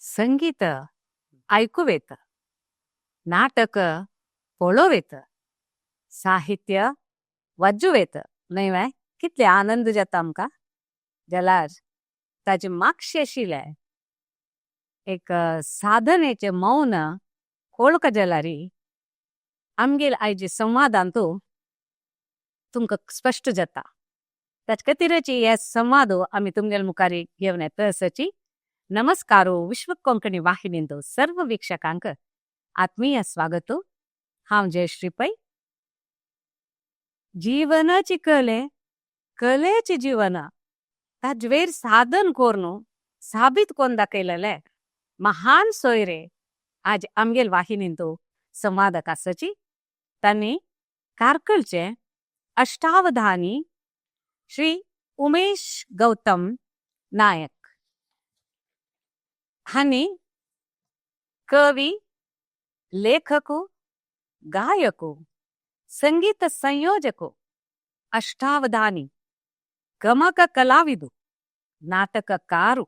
संगीत आयकूं येता, नाटक पळोवं येता, साहित्य वाजूं येता, न्हय व्हय? कितले आनंद जाता आमकां जाल्यार ताजे मागशे आशिल्लें एक साधनेचें मौन कोळका जाल्यार आमगेले आयजे संवादांतु तुमकां स्पश्ट जाता। ताचे खातीरच हे संवाद आमी तुमगेले मुखार घेवन येता आसाची। नमस्कार, विश्व कोंकणी वाहिनींत सर्व वीक्षकांक आत्मीय स्वागत। हांव जयश्री पै। जीवनाची कले कलेची जीवन ताज्वेर साधन कोरनु साबित कोण दाखयलेले महान सोयरे आज आमगेल वाहिनींत संवादक आसाची। तांणी कार्कळचे अष्टावधानी श्री उमेश गौतम नायक हांणी कवी, लेखक, गायक, संगीत संयोजक, अष्टावधानी, गमक कलाविदु, नाटककारू,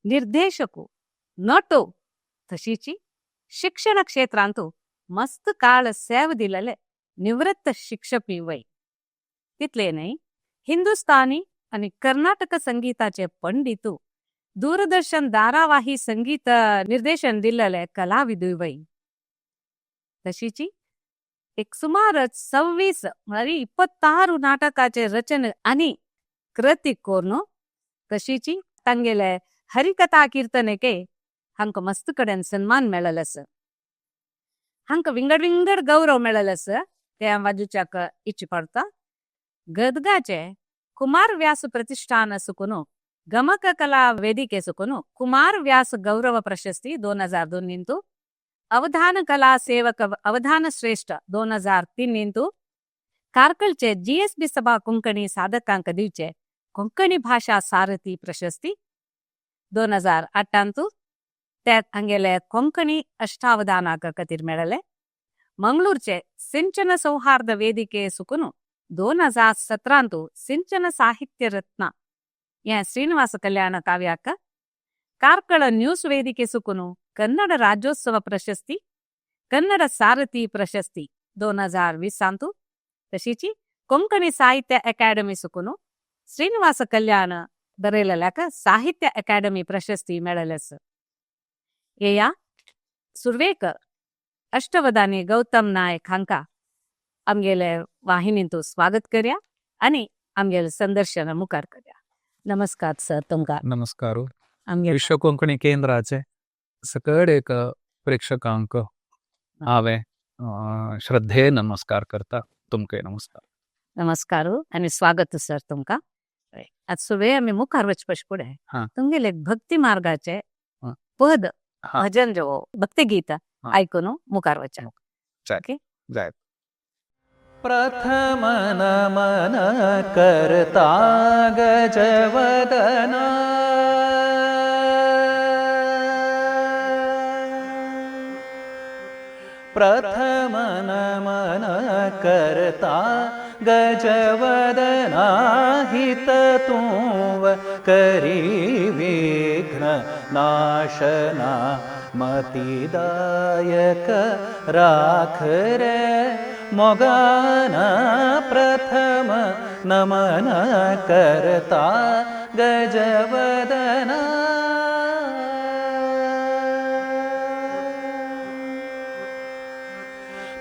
निर्देशक, नटो, तशीची शिक्षण क्षेत्रांतु मस्त काळ सेव दिलेले निवृत्त शिक्षपी वय। तितले न्हय, हिंदुस्तानी आणि कर्नाटक संगीताचे पंडितू, दूरदर्शन धारावाही संगीत निर्देशन दिलेले कलाविदूय वय। तशीची एक सुमार 26 म्हळ्यार 26 नाटकाचे रचना आणि कृती करून तशीची तांगेले हरिकथा कीर्तनेके हांकां मस्त कडेन सन्मान मेळ्ळेलो आसा। हांकां विंगड विंगड गौरव मेळ्ळेलो आसा ते हांव वाजूच्याक इच्छा पडता। गदगाचे कुमार व्यास प्रतिष्ठान सुकून गमक कला वेदिके सुकून कुमार व्यास गौरव प्रशस्ती 2002 निंतु, अवधान कला सेवक अवधान श्रेष्ठ 2003 निंतु, कार्कळचे जीएसबी सभा कोंकणी साधकांक दिवचे कोंकणी भाषा सारथी प्रशस्ती 2008 ते हांगेले कोंकणी अष्टावधानाक खातीर मेळ्ळेले। मंगळूरचे सिंचन सौहार्द ವೇದಿಕೆ ಸುಕುನು 2017 ಸಿಂಚನ ಸಾಹಿತ್ಯ ರತ್ನ ಯಾ ಶ್ರೀನಿವಾಸ ಕಲ್ಯಾಣ ಕಾವ್ಯಾಕ, ಕಾರ್ಕಳ ನ್ಯೂಸ್ ವೇದಿಕೆ ಸುಕುನು ಕನ್ನಡ ರಾಜ್ಯೋತ್ಸವ ಪ್ರಶಸ್ತಿ, ಕನ್ನಡ ಸಾರಥಿ ಪ್ರಶಸ್ತಿ 2020 तशीची कोंकणी साहित्य अकादमी सुकून श्रीनिवास कल्याण बरयलेल्याक साहित्य अकादमी प्रशस्ती मेळ्ळेलें। येया सुर्वेक अष्टवधानी गौतम नायक हांका आमगेले वाहिनींतु स्वागत करया आणि आमगेले संदर्शन मुखार करया। नमस्कार सर तुमकां। नमस्कार। आमगे विश्व कोंकणी केंद्राचे सकळ एक प्रेक्षकांक हांवें श्रद्धेन नमस्कार करता। तुमकांय नमस्कार। नमस्कार आणि स्वागत सर तुमकां। आज सुर्वे आमी मुखार वचपा फुडें तुमगेले भक्ती मार्गाचे पद, भजन जो भक्तिगीत आयकून मुखार वचा। ओके। जायत। प्रथम नमन करता गजवदना, प्रथम नमन करता गजवदना, हित तूव करी विघ्न नाशना, मतिदायक राख रे मोगाना, प्रथम नमन करता गजवदना।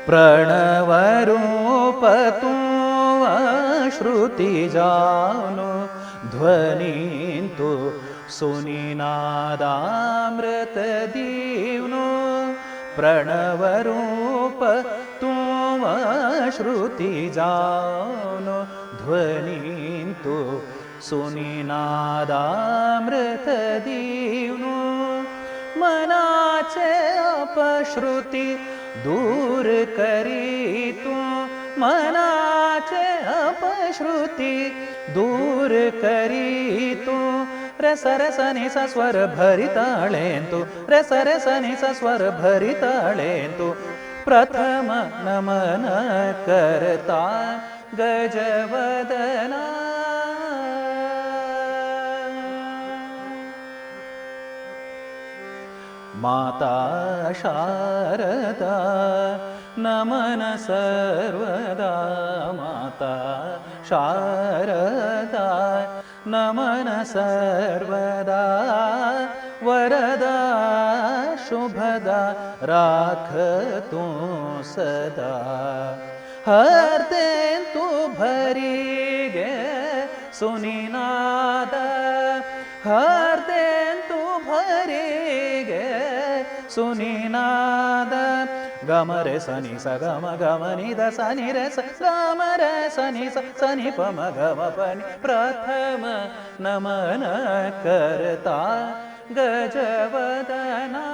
प्रणवरूप तूं श्रुति जानो ध्वनींतु सुनिनादामृत दीवनो, प्रणवरूप तूं श्रुति जानो ध्वनींतु सुनिनादामृत दीवनो, मनाचे अपश्रुती दूर करी तू, मनाचे अपश्रुती दूर करी तू, रस रस निस स्वर भरिताळेंतु, रस रस निस स्वर भरिताळेंतु, प्रथम नमन करता गजवदना। माता शारदा नमन सर्वदा माता शारदा नमन सर्वदा वरदा शुभदा राख तू सदा हरते तू भरी गे सुनिनाद हरते तू भरी गे सुनिनाद गम रे सनि स गम गम नि the सनि रे स गम रे सनि स सनि प म ग म प नि प्रथम नमन करता गजवदना.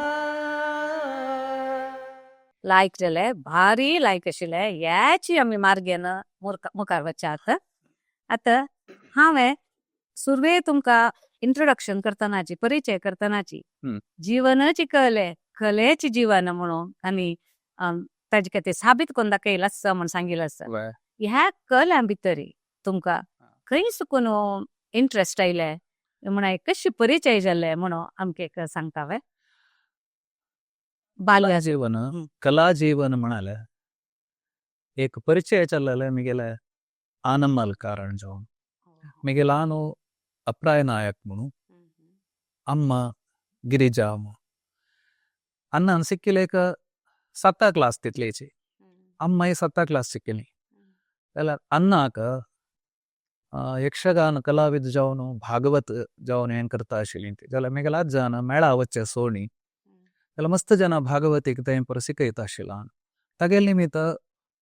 लायक जाले, भारी लायक आशिल्ले. ह्याची आमी मार्गेन मुखार वचचे. आतां आतां हांवें सुरवे तुमकां इंट्रोडक्शन करतनाची, परिचय करतनाची, जीवनाची कले कलेची जीवन म्हणून आनी ताजे खातीर साबीत करून दाखयलां आसा म्हूण सांगिल्लें आसा. ह्या कल्यां भितर तुमकां खंय सुकून इंट्रस्ट आयले म्हण, कशी परिचय जाले म्हणून आमकां एक सांगता वे? बाल्य जीवन, कला जीवन म्हणाले एक परिचय चल्लेले मिगेले आनमल कारण जावन मिगेले आनो अप्राय नायक म्हणू, अम्मा गिरिजा. अण्णान सिक्किले एक 7 क्लास तितलेची, अम्माय 7 क्लास सिक्किली. जाल्यार अन्नाक यक्षगान कलाविद जावन भागवत जावन हें करता आशिल्ली ती. जाल्यार मिगेले आज्जान मेळा वचचे सोणी जाल्यार मस्त जाणां भागवतीक तें पुरो शिकयता आशिल्लो. तागेले निमित्त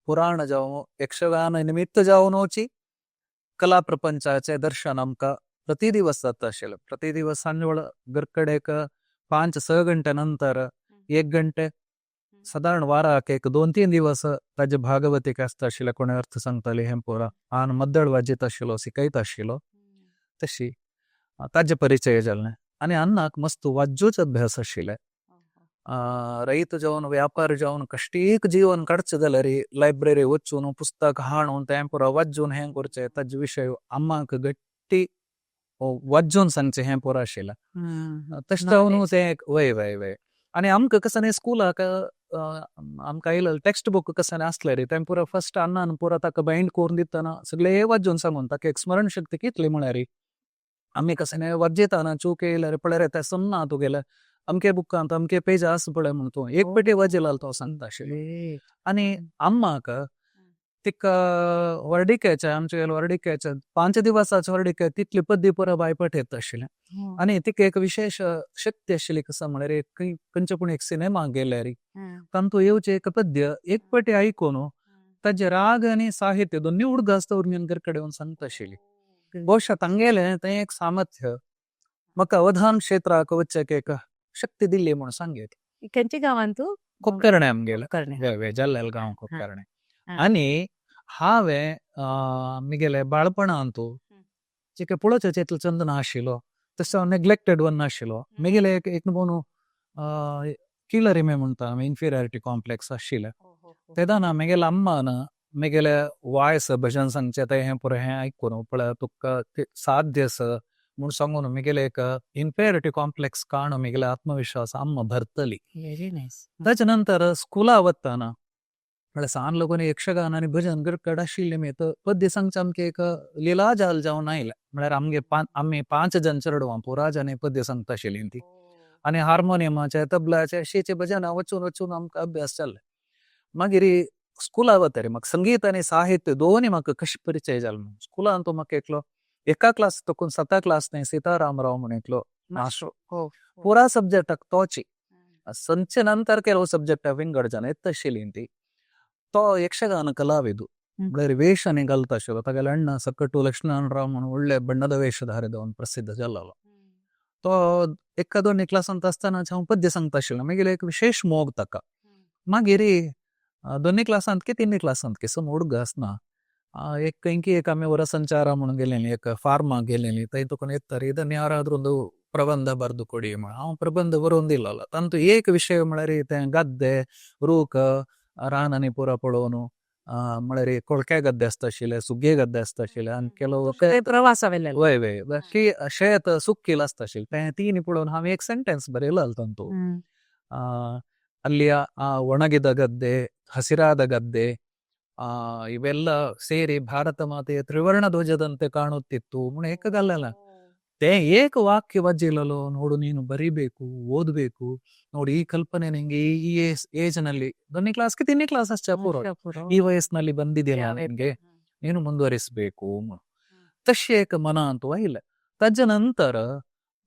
पुराण जावं यक्षगान निमित्त जावनूची कला प्रपंचाचे दर्शन आमकां प्रति दिवस जाता आशिल्लें. प्रति दिवस सांजवेळ घरकडेक 5-6 घंटे नंतर 1 घंटे सादारण वाराक एक 2-3 दिवस ताजे भागवतीक आसता आशिल्लें. कोणे अर्थ सांगताली हें पुरा आनी मद्दळ वाजयता आशिल्लो, शिकयता आशिल्लो. तशी ताजे परिचय जाल्ले. आनी अन्नाक मस्त वाज्जोच अभ्यास आशिल्ले. रयत जावन व्यापार जावन कश्टीक जीवन काडचें जाल्यार लायब्ररी वचून पुस्तक हाडून तें पुरो वाजून हें करचें. ताजे विशय अम्माक गट्टी वाजून सांगचें हें पुरो आशिल्लें. तशें जावन तें एक वय वय वय. आनी आमकां कशें न्ही स्कुलाक आमकां आयिल्लें टेक्स्ट बूक कशें आसलें रे तें पुरो फर्स्ट अन्नान पुरो ताका बायंड करून दितना सगळें वाजून सांगून ताका एक स्मरण शक्ती कितली म्हळ्यार आमी कशें न्ही वाजयतना चूक येयल्यार पळय रे तें समना तुगेलें अमके बुकांत अमके पेज आसा पळय म्हूण तूं एक पेटी वाजयला तो सांगता आशिल्लो. आनी अम्माक तिका व्हरडिकेचे आमचे व्हरडिकेचे 5 दिवसाचे व्हरडिके तितली पद्दी पुरो बायपट येता आशिल्लें. आनी तिका एक विशेष शक्ती आशिल्ली कसो म्हळ्यार एक खंयचे पूण एक सिनेमा गेल्यार तांतू येवचें एक पद्य एक पटी आयकून ताजे राग आनी साहित्य दोन्ही उडगास दवरून घरकडेन येवन सांगता आशिल्ली. बहुशा तांगेलें तें एक सामर्थ्य म्हाका अवधान क्षेत्राक वचचें एक शक्ती दिल्ली म्हूण सांगेत. खंयच्या गांवांत तूं? कोक्कर्णे आमगेलें. कोक्कर्णे. वय वय, जाल्लेल गांव कोक्कर्णे. आनी हांवें मिगेले बाळपणांत जेके पळोवचें तितलो चंद नाशिल्लो, तसो हांव नेग्लेक्टेड वन नाशिल्लो. मिगेले एक न्हू किलरिमे म्हणटा आमी, इन्फिरियरिटी कॉम्प्लेक्स आशिल्लें. तेन्ना मिगेले अम्मान मिगेले वायस भजन सांगचें तें हें पुरो हें आयकून पळय तुका साध्य आसा म्हूण सांगून मिगेले एक इन्फिरियरिटी कॉम्प्लेक्स काण मिगेले आत्मविश्वास अम्मा भरतली. Very nice. ताच्या नंतर स्कुला वतना म्हळ्यार सान लोकांनी यक्षगान आनी भजन करकड आशिल्लें मी तर पद्य सांगचें आमकां एक लिला जाल जावन आयलें. म्हळ्यार आमगे आमी 5 जण चेडवां पुरा जाण पद्य सांगता आशिल्लीं ती. आनी हार्मोनियमाचे तबल्याचे अशेचे भजनां वचून वचून आमकां अभ्यास जाल्ले. मागीर स्कुला वतरी म्हाका संगीत आनी साहित्य दोनूय म्हाका कशें परिचय जालो. स्कुलान तो म्हाका एकलो एका क्लास तकून 7 क्लास न्ही सीताराम राव म्हूण एकलो मास्टर पुरा सब्जेक्टाक तोची संचे नंतर ಕೆಲವು सब्जेक्ट विंगड जाण येत आशिल्लीं ती. तो यक्षगान कलाविद म्हळ्यार ವೇಷನೆ ಕಲ್ತ आशिल्लो. तागेले अण्णा सकटू लक्ष्मणराव म्हणून व्हडले बಣ್ಣದ ವೇಷಧಾರಿದ प्रसिद्ध जाल्लो. तो एका दोन क्लासांत आसतना हांव पद्य सांगता आशिल्लो. मागीर एक विशेष मोग ताका. मागीर दोनूय क्लासांत की तिनूय क्लासांत की सम हुडग आसना एक खंयकी एक आमी वरसंचारा म्हणून गेलेली एक फार्माक गेलेली थंय तुका येता ಇದನ್ನ ಯಾರಾದ್ರೂ ಒಂದು ಪ್ರಬಂಧ ಬರೆದು ಕೊಡಿ हांव प्रबंध बरोवन दिलोलो. तांतू एक विशय म्हळ्यार तें गद्दे रूख रानांनी पुरो पळोवन म्हळ्यार कोळके गद्दे आसता आशिल्ले, सुगे गद्दे आसता आशिल्ले आनी ಕೆಲವು प्रवासा वेले. वय वय की शेत सुकील आसता आशिल्लें तें तिनी पळोवन हांवें एक सेंटेन्स बरयलो तांतू. ಅಲ್ಲಿಯ ಆ ಒಣಗಿದ ಗದ್ದೆ, ಹಸಿರಾದ ಗದ್ದೆ, ಇವೆಲ್ಲ ಸೇರಿ ಭಾರತ ಮಾತೆಯ ತ್ರಿವರ್ಣ ಧ್ವಜದಂತೆ ಕಾಣುತ್ತಿತ್ತು ಮುಣ ಏಕಗಲ್ಲಲ್ಲ. ತೇ ಏಕ ವಾಕ್ಯ ವಜ್ಜಿಲ್ಲಲೋ ನೋಡು, ನೀನು ಬರಿಬೇಕು, ಓದಬೇಕು ನೋಡು, ಈ ಕಲ್ಪನೆ ನಿಂಗೆ ಈ ಏಜ್ ನಲ್ಲಿ ದೊನ್ನೆ ಕ್ಲಾಸ್ಗೆ ತಿನ್ನೇ ಕ್ಲಾಸ್ ಅಷ್ಟೇ ಪೂರ್ವ ಈ ವಯಸ್ಸಿನಲ್ಲಿ ಬಂದಿದೆಯಲ್ಲ ನಿನ್ಗೆ, ನೀನು ಮುಂದುವರಿಸಬೇಕು. ತಶ್ಯೇಕ ಮನ ಅಂತವ ಇಲ್ಲ. ತಜ್ಜ ನಂತರ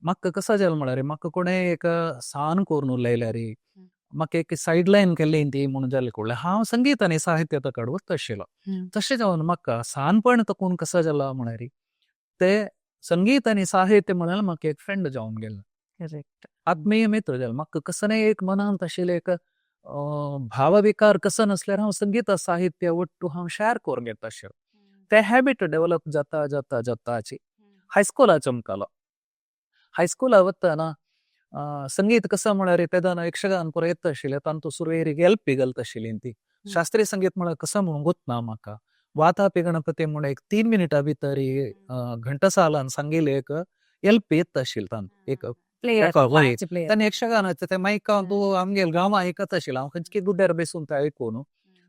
ಮಕ್ಕ ಕಸ ಜಲ್ ಮಾಡಾರಿ, ಮಕ್ಕ ಕೊನೆ ಏಕ ಸಾನ್ ಕೋರ್ನು ಲೈಲಾರಿ, ಮಕ್ಕ ಏಕ ಸೈಡ್ ಲೈನ್ ಕೆಲ್ಲಿ ಇಂತಿ ಮುಣಜಲ್ ಕೊಡ್ಲೆ ಹಾವ್ ಸಂಗೀತನೇ ಸಾಹಿತ್ಯ ತಕಡುವ ತಶಿಲ. ತಶೆ ಜವನ್ ಮಕ್ಕ ಸಾನ್ಪಣ ತಕೊಂಡ್ ಕಸ ಜಲ ಮಾಡಾರಿ, ते संगीत आणि साहित्य म्हणाल म्हाका एक फ्रेंड जावन गेलो, आत्मीय मित्र जालो. म्हाका कसने एक मनांत आशिल्लें एक भावविकार कसो नासल्यार हांव संगीत साहित्य वट्टू हांव शेअर करून घेता आशिल्लो. ते हॅबिट डेव्हलप जाता जाता जाताची हायस्कुला चमकालो. हायस्कुला वतना संगीत कसं म्हळ्यार तेदना यक्षगान पुरो येता आशिल्लें, तांतू सुरवेक एल पी घालता आशिल्ली ती. शास्त्रीय संगीत म्हळ्यार कसं म्हणून गोतना म्हाका. वातापी गणपती म्हूण एक 3 मिनिटां भितर घंटसालान सांगिल्लें एक एल पी येता आशिल्लें तांतू एक ताणें यक्षगानाचें तें मायकान तूं आमगेल गांवां आयकत आशिल्लें, हांव खंयचे गुड्ड्यार बेसून तें आयकून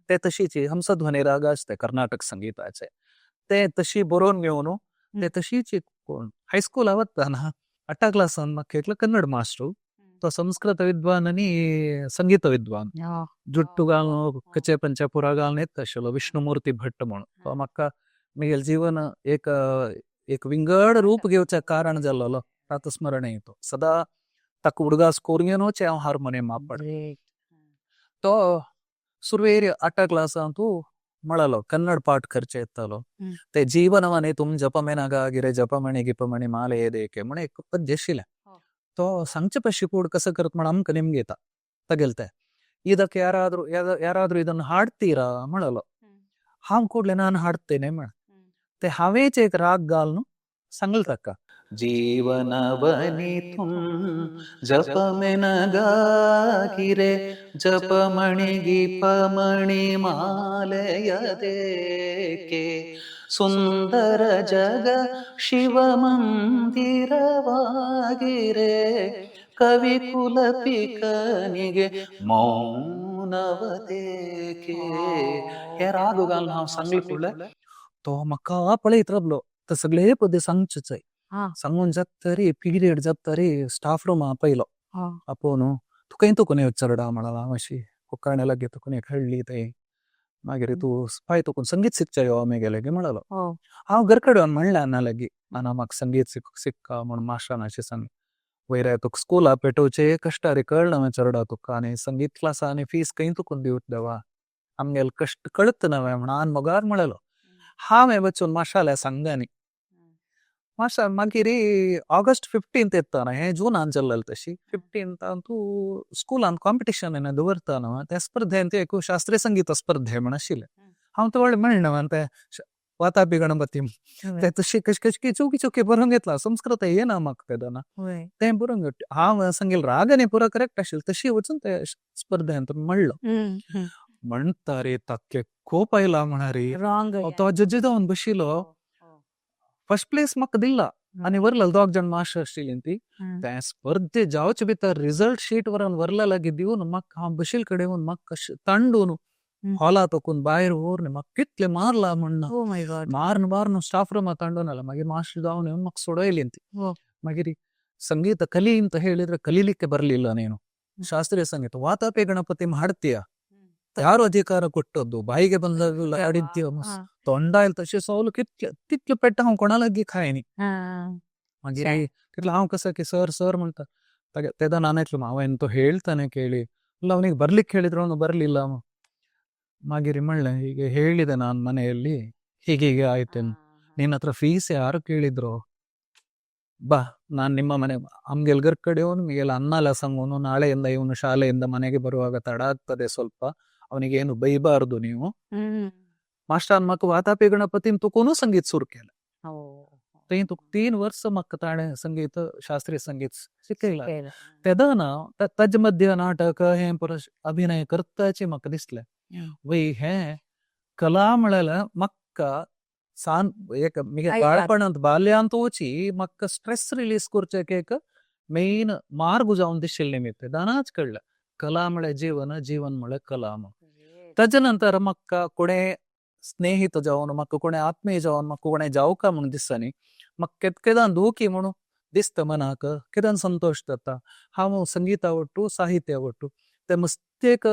ते तशीच हंसध्वनी राग आसता कर्नाटक संगीताचे, ते तशी बरोवन घेवन ते तशीच कोण हायस्कुला वतना 8 क्लासान म्हाका एकलो कन्नड मास्टर, तो संस्कृत विद्वान आनी संगीत विद्वान, जुट्टू घालून कचे पंचे पुरा घालून येता आशिल्लो विष्णुमूर्ती भट्ट म्हणून. तो म्हाका म्हगेलें जीवन एक एक विंगड रूप घेवचें कारण जाल्लो प्रातस्मरणीय तो सदा ताका उडगास करून घेवचे हांव हार्मोनियम आपड. तो सुरवेर 8 क्लासांतू म्हळालो कन्नड पाठ करचे येतालो, ते जीवनवने तुम जपमेनगागिरे जपमणि गिपमणि माले देके म्हण एक पद्य आशिल्लें. तो सांगचे पशी कूड कसं करत म्हण आमकां निमगे येता तगेल ते ಇದಕ್ಕೆ ಯಾರಾದ್ರೂ ಯಾರಾದ್ರೂ ಇದನ್ನು ಹಾಡ್ತೀರಾ म्हणलो, हांव ಕೂಡ್ಲೆ ನಾನು ಹಾಡ್ತೇನೆ म्हण ते हांवेंच एक राग घालून सांगले ताका. जीवनवनि तुम जपमेनगागिरे जपमणि गिपमणि मालय देके सुंदर जग शिव मंदिरवागिरे कवि कुलपिकनिगे मौनवदेके. हे राग घालून हांव सांगले फुडले तो म्हाका पळयत रावलो, तो सगळे पद्य सांगचेच सांगून जाता तरी पिरियड जाता तरी स्टाफ रुमा पयलो आपोवन तुका तुका चरडा म्हणाला हांव अशी कोकाणे लागीं तुका खेळ्ळी थंय, मागीर तूं पाय तुका संगीत शिकचे यो आमी गेले की म्हणालो. हांव घर कडेन येवन म्हणलें अन्ना लागीं, नाना म्हाका संगीत शिकका म्हूण मास्टरान अशें सांगलें. वयर तुका स्कुला पेटोवचे कश्टारी कळना चरडा तुका आनी संगीत क्लासा आनी फीस खंय तुका दिवत देवा, आमगेले कश्ट कळत नवे म्हण आन मोगार म्हळेलो. हांवें वचून माशाल्या सांगले न्ही, माशा मागीर ऑगस्ट 15 येता हें जुनान चल्लेलें तशी 15 तूं स्कुलान कॉम्पिटिशन येना दवरता न्हू, त्या स्पर्धेन ते एक शास्त्रीय संगीत स्पर्धे म्हण आशिल्लें. हांव तो व्हडलें म्हणलें तें वातापी गणपती ते तशी कशी कशी चोकी चोकी बरोवन घेतला, संस्कृत येना म्हाका तेदना तें बरोवन घेत हांव सांगेल राग आनी पुरो करेक्ट आशिल्लें तशी वचून ते स्पर्धेन म्हणलो. म्हणटा रे ताके कोप आयला म्हणा रे, तो जज जावन बशिल्लो, फर्स्ट प्लेस म्हाका दिला आनी व्हरलेलो दोग जाण मास्टर आशिल्ली ती. ते स्पर्धे जावचे भितर रिजल्ट शीट व्हरून व्हरले लागीं दिवन म्हाका हांव बशिल्ले कडेन येवन म्हाका कशें तांडून हॉला तकून भायर व्हरून म्हाका कितलें मारला म्हणना, मारून मारून स्टाफ रुमा तांडून आयला. मागीर मास्टर जावन येवन म्हाका सोडयली ती. मागीर ಸಂಗೀತ ಕಲಿ ಅಂತ ಹೇಳಿದ್ರೆ ಕಲೀಲಿಕ್ಕೆ ಬರಲಿಲ್ಲ ನೀನು, ಶಾಸ್ತ್ರೀಯ ಸಂಗೀತ ವಾತಾಪಿ ಗಣಪತಿ ಮಾಡ್ತೀಯ, ಯಾರು ಅಧಿಕಾರ ಕೊಟ್ಟದ್ದು, ಬಾಯಿಗೆ ಬಂದಾಗಲ್ಲ ಆಡಿದ್ದೀಯ, ತೊಂಡ ಇಲ್ಲ तशें सवल कितले तितले पेट्टा हांव कोणा लागीं खायनी. मागीर तितलो हांव कसं की सर सर म्हणटा तेदा ನಾನು ಮಾವ ಎಂತ ಹೇಳ್ತಾನೆ ಕೇಳಿ ಅಲ್ಲ, ಅವನಿಗೆ ಬರ್ಲಿಕ್ಕೆ ಹೇಳಿದ್ರು ಅವನು ಬರ್ಲಿಲ್ಲ. ಮಾಗಿರಿ म्हणಲೆ ಹೀಗೆ ಹೇಳಿದೆ ನಾನು ಮನೆಯಲ್ಲಿ ಹೀಗೆ ಹೀಗೆ ಆಯ್ತು, ನಿನ್ನ ಹತ್ರ ಫೀಸ್ ಯಾರು ಕೇಳಿದ್ರು, ಬಾ ನಾನು ನಿಮ್ಮ ಮನೆ ಅಮ್ಗೆಲ್ಗರ್ ಕಡೆ ಅವನು ಮಿಗೆಲ್ಲ ಅನ್ನಲ್ಲ ಸಂಗೋನು, ನಾಳೆಯಿಂದ ಇವನು ಶಾಲೆಯಿಂದ ಮನೆಗೆ ಬರುವಾಗ ತಡ ಆಗ್ತದೆ ಸ್ವಲ್ಪ, ಅವನಿಗೇನು ಬೈಬಾರ್ದು ನೀವು. ಮಾಸ್ಟರ್ ಮಕ್ಕ ವಾತಾಪಿ ಗಣಪತಿನ ತುಕೋನು ಸಂಗೀತ ಸುರು केलं. थंय तुका 3 वर्स म्हाका ताणें संगीत शास्त्रीय संगीत शिकयलां. तेदना ताजे मध्य नाटक हें परस अभिनय करताचे म्हाका दिसलें वय हें कला म्हळ्यार म्हाका सान एक म्हगे बाळपणांत बाल्यांत वची म्हाका स्ट्रेस रिलीज करचें एक मेन मार्ग जावन दिशिल्लें निमित्त तेदनाच कळ्ळें. कला म्हळ्यार जीवन, जीवन म्हळ्यार कला म्हूण. ताजे नंतर म्हाका कोणे स्नेहित जावन, म्हाका कोणे आत्मीय जावन, म्हाका कोणे जावका म्हूण दिसता न्ही, म्हाका केदकेदान दुखी म्हणून दिसता मनाक, केदान संतोश जाता. हांव संगीत आवडटू, साहित्य आवडटू, ते मस्त एक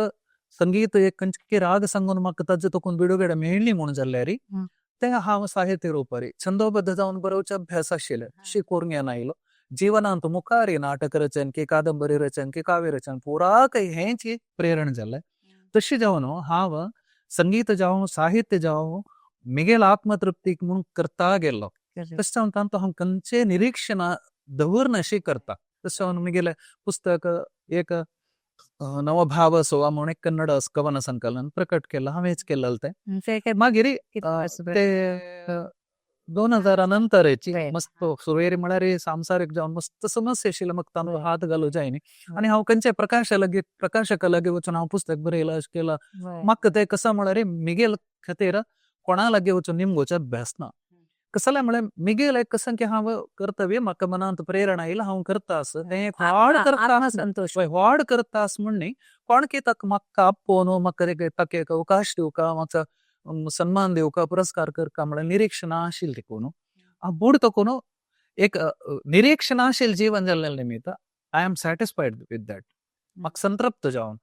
संगीत एक खंयचे राग सांगून म्हाका ताजे तकून बिडुगडे मेळ्ळी म्हूण जाल्यार ते हांव साहित्य रुपारी छंदोबद्ध जावन बरोवचे अभ्यास आशिल्ले अशी करूंक येना आयलो. जीवनांत मुखारी नाटक रचन की कादंबरी रचन की काव्य रचन पुराक हेंच प्रेरण जालें. तशें जावन हांव संगीत जावं साहित्य जावं मिगेल आत्मतृप्तीक म्हूण करता गेल्लो. तशें जावन तांतूं हांव खंयचें निरिक्षण दवरनाशी करता. तशें जावन मिगेलें पुस्तक एक नवभाव सोवा म्हूण एक कन्नड कवन संकलन प्रकट केलां, हांवेंच केलेलें तें. मागीर ते 2000 नंतरची मस्त सुरवेर म्हळ्यार सांसारीक जावन मस्त समस्या आशिल्ली, म्हाका तांदूळ हात घालूं जाय न्ही. आनी हांव खंयच्या प्रकाशा लागीं प्रकाशका लागीं वचून हांव पुस्तक बरयलां अशें केलां. म्हाका तें कसो म्हळ्यार मिगेल खातीर कोणा लागीं वचून निमगोचो अभ्यास ना. कसलें म्हळ्यार मिगेल एक कसं की हांव कर्तव्य म्हाका मनांत प्रेरणा आयला हांव करता आस तें एक व्हड करता आत्मसंतोष. व्हड करता आस म्हूण न्ही, कोण की ताका म्हाका आपोवन म्हाका ताका एक अवकाश दिवका, म्हाका सन्मान दिवका, पुरस्कार करका म्हळ्यार निरीक्षण आशिल्लें देखून हांव बुड तकून एक निरीक्षण आशिल्लें जीवन जाल्लें निमित्त I am satisfied with that. म्हाका संतृप्त जावन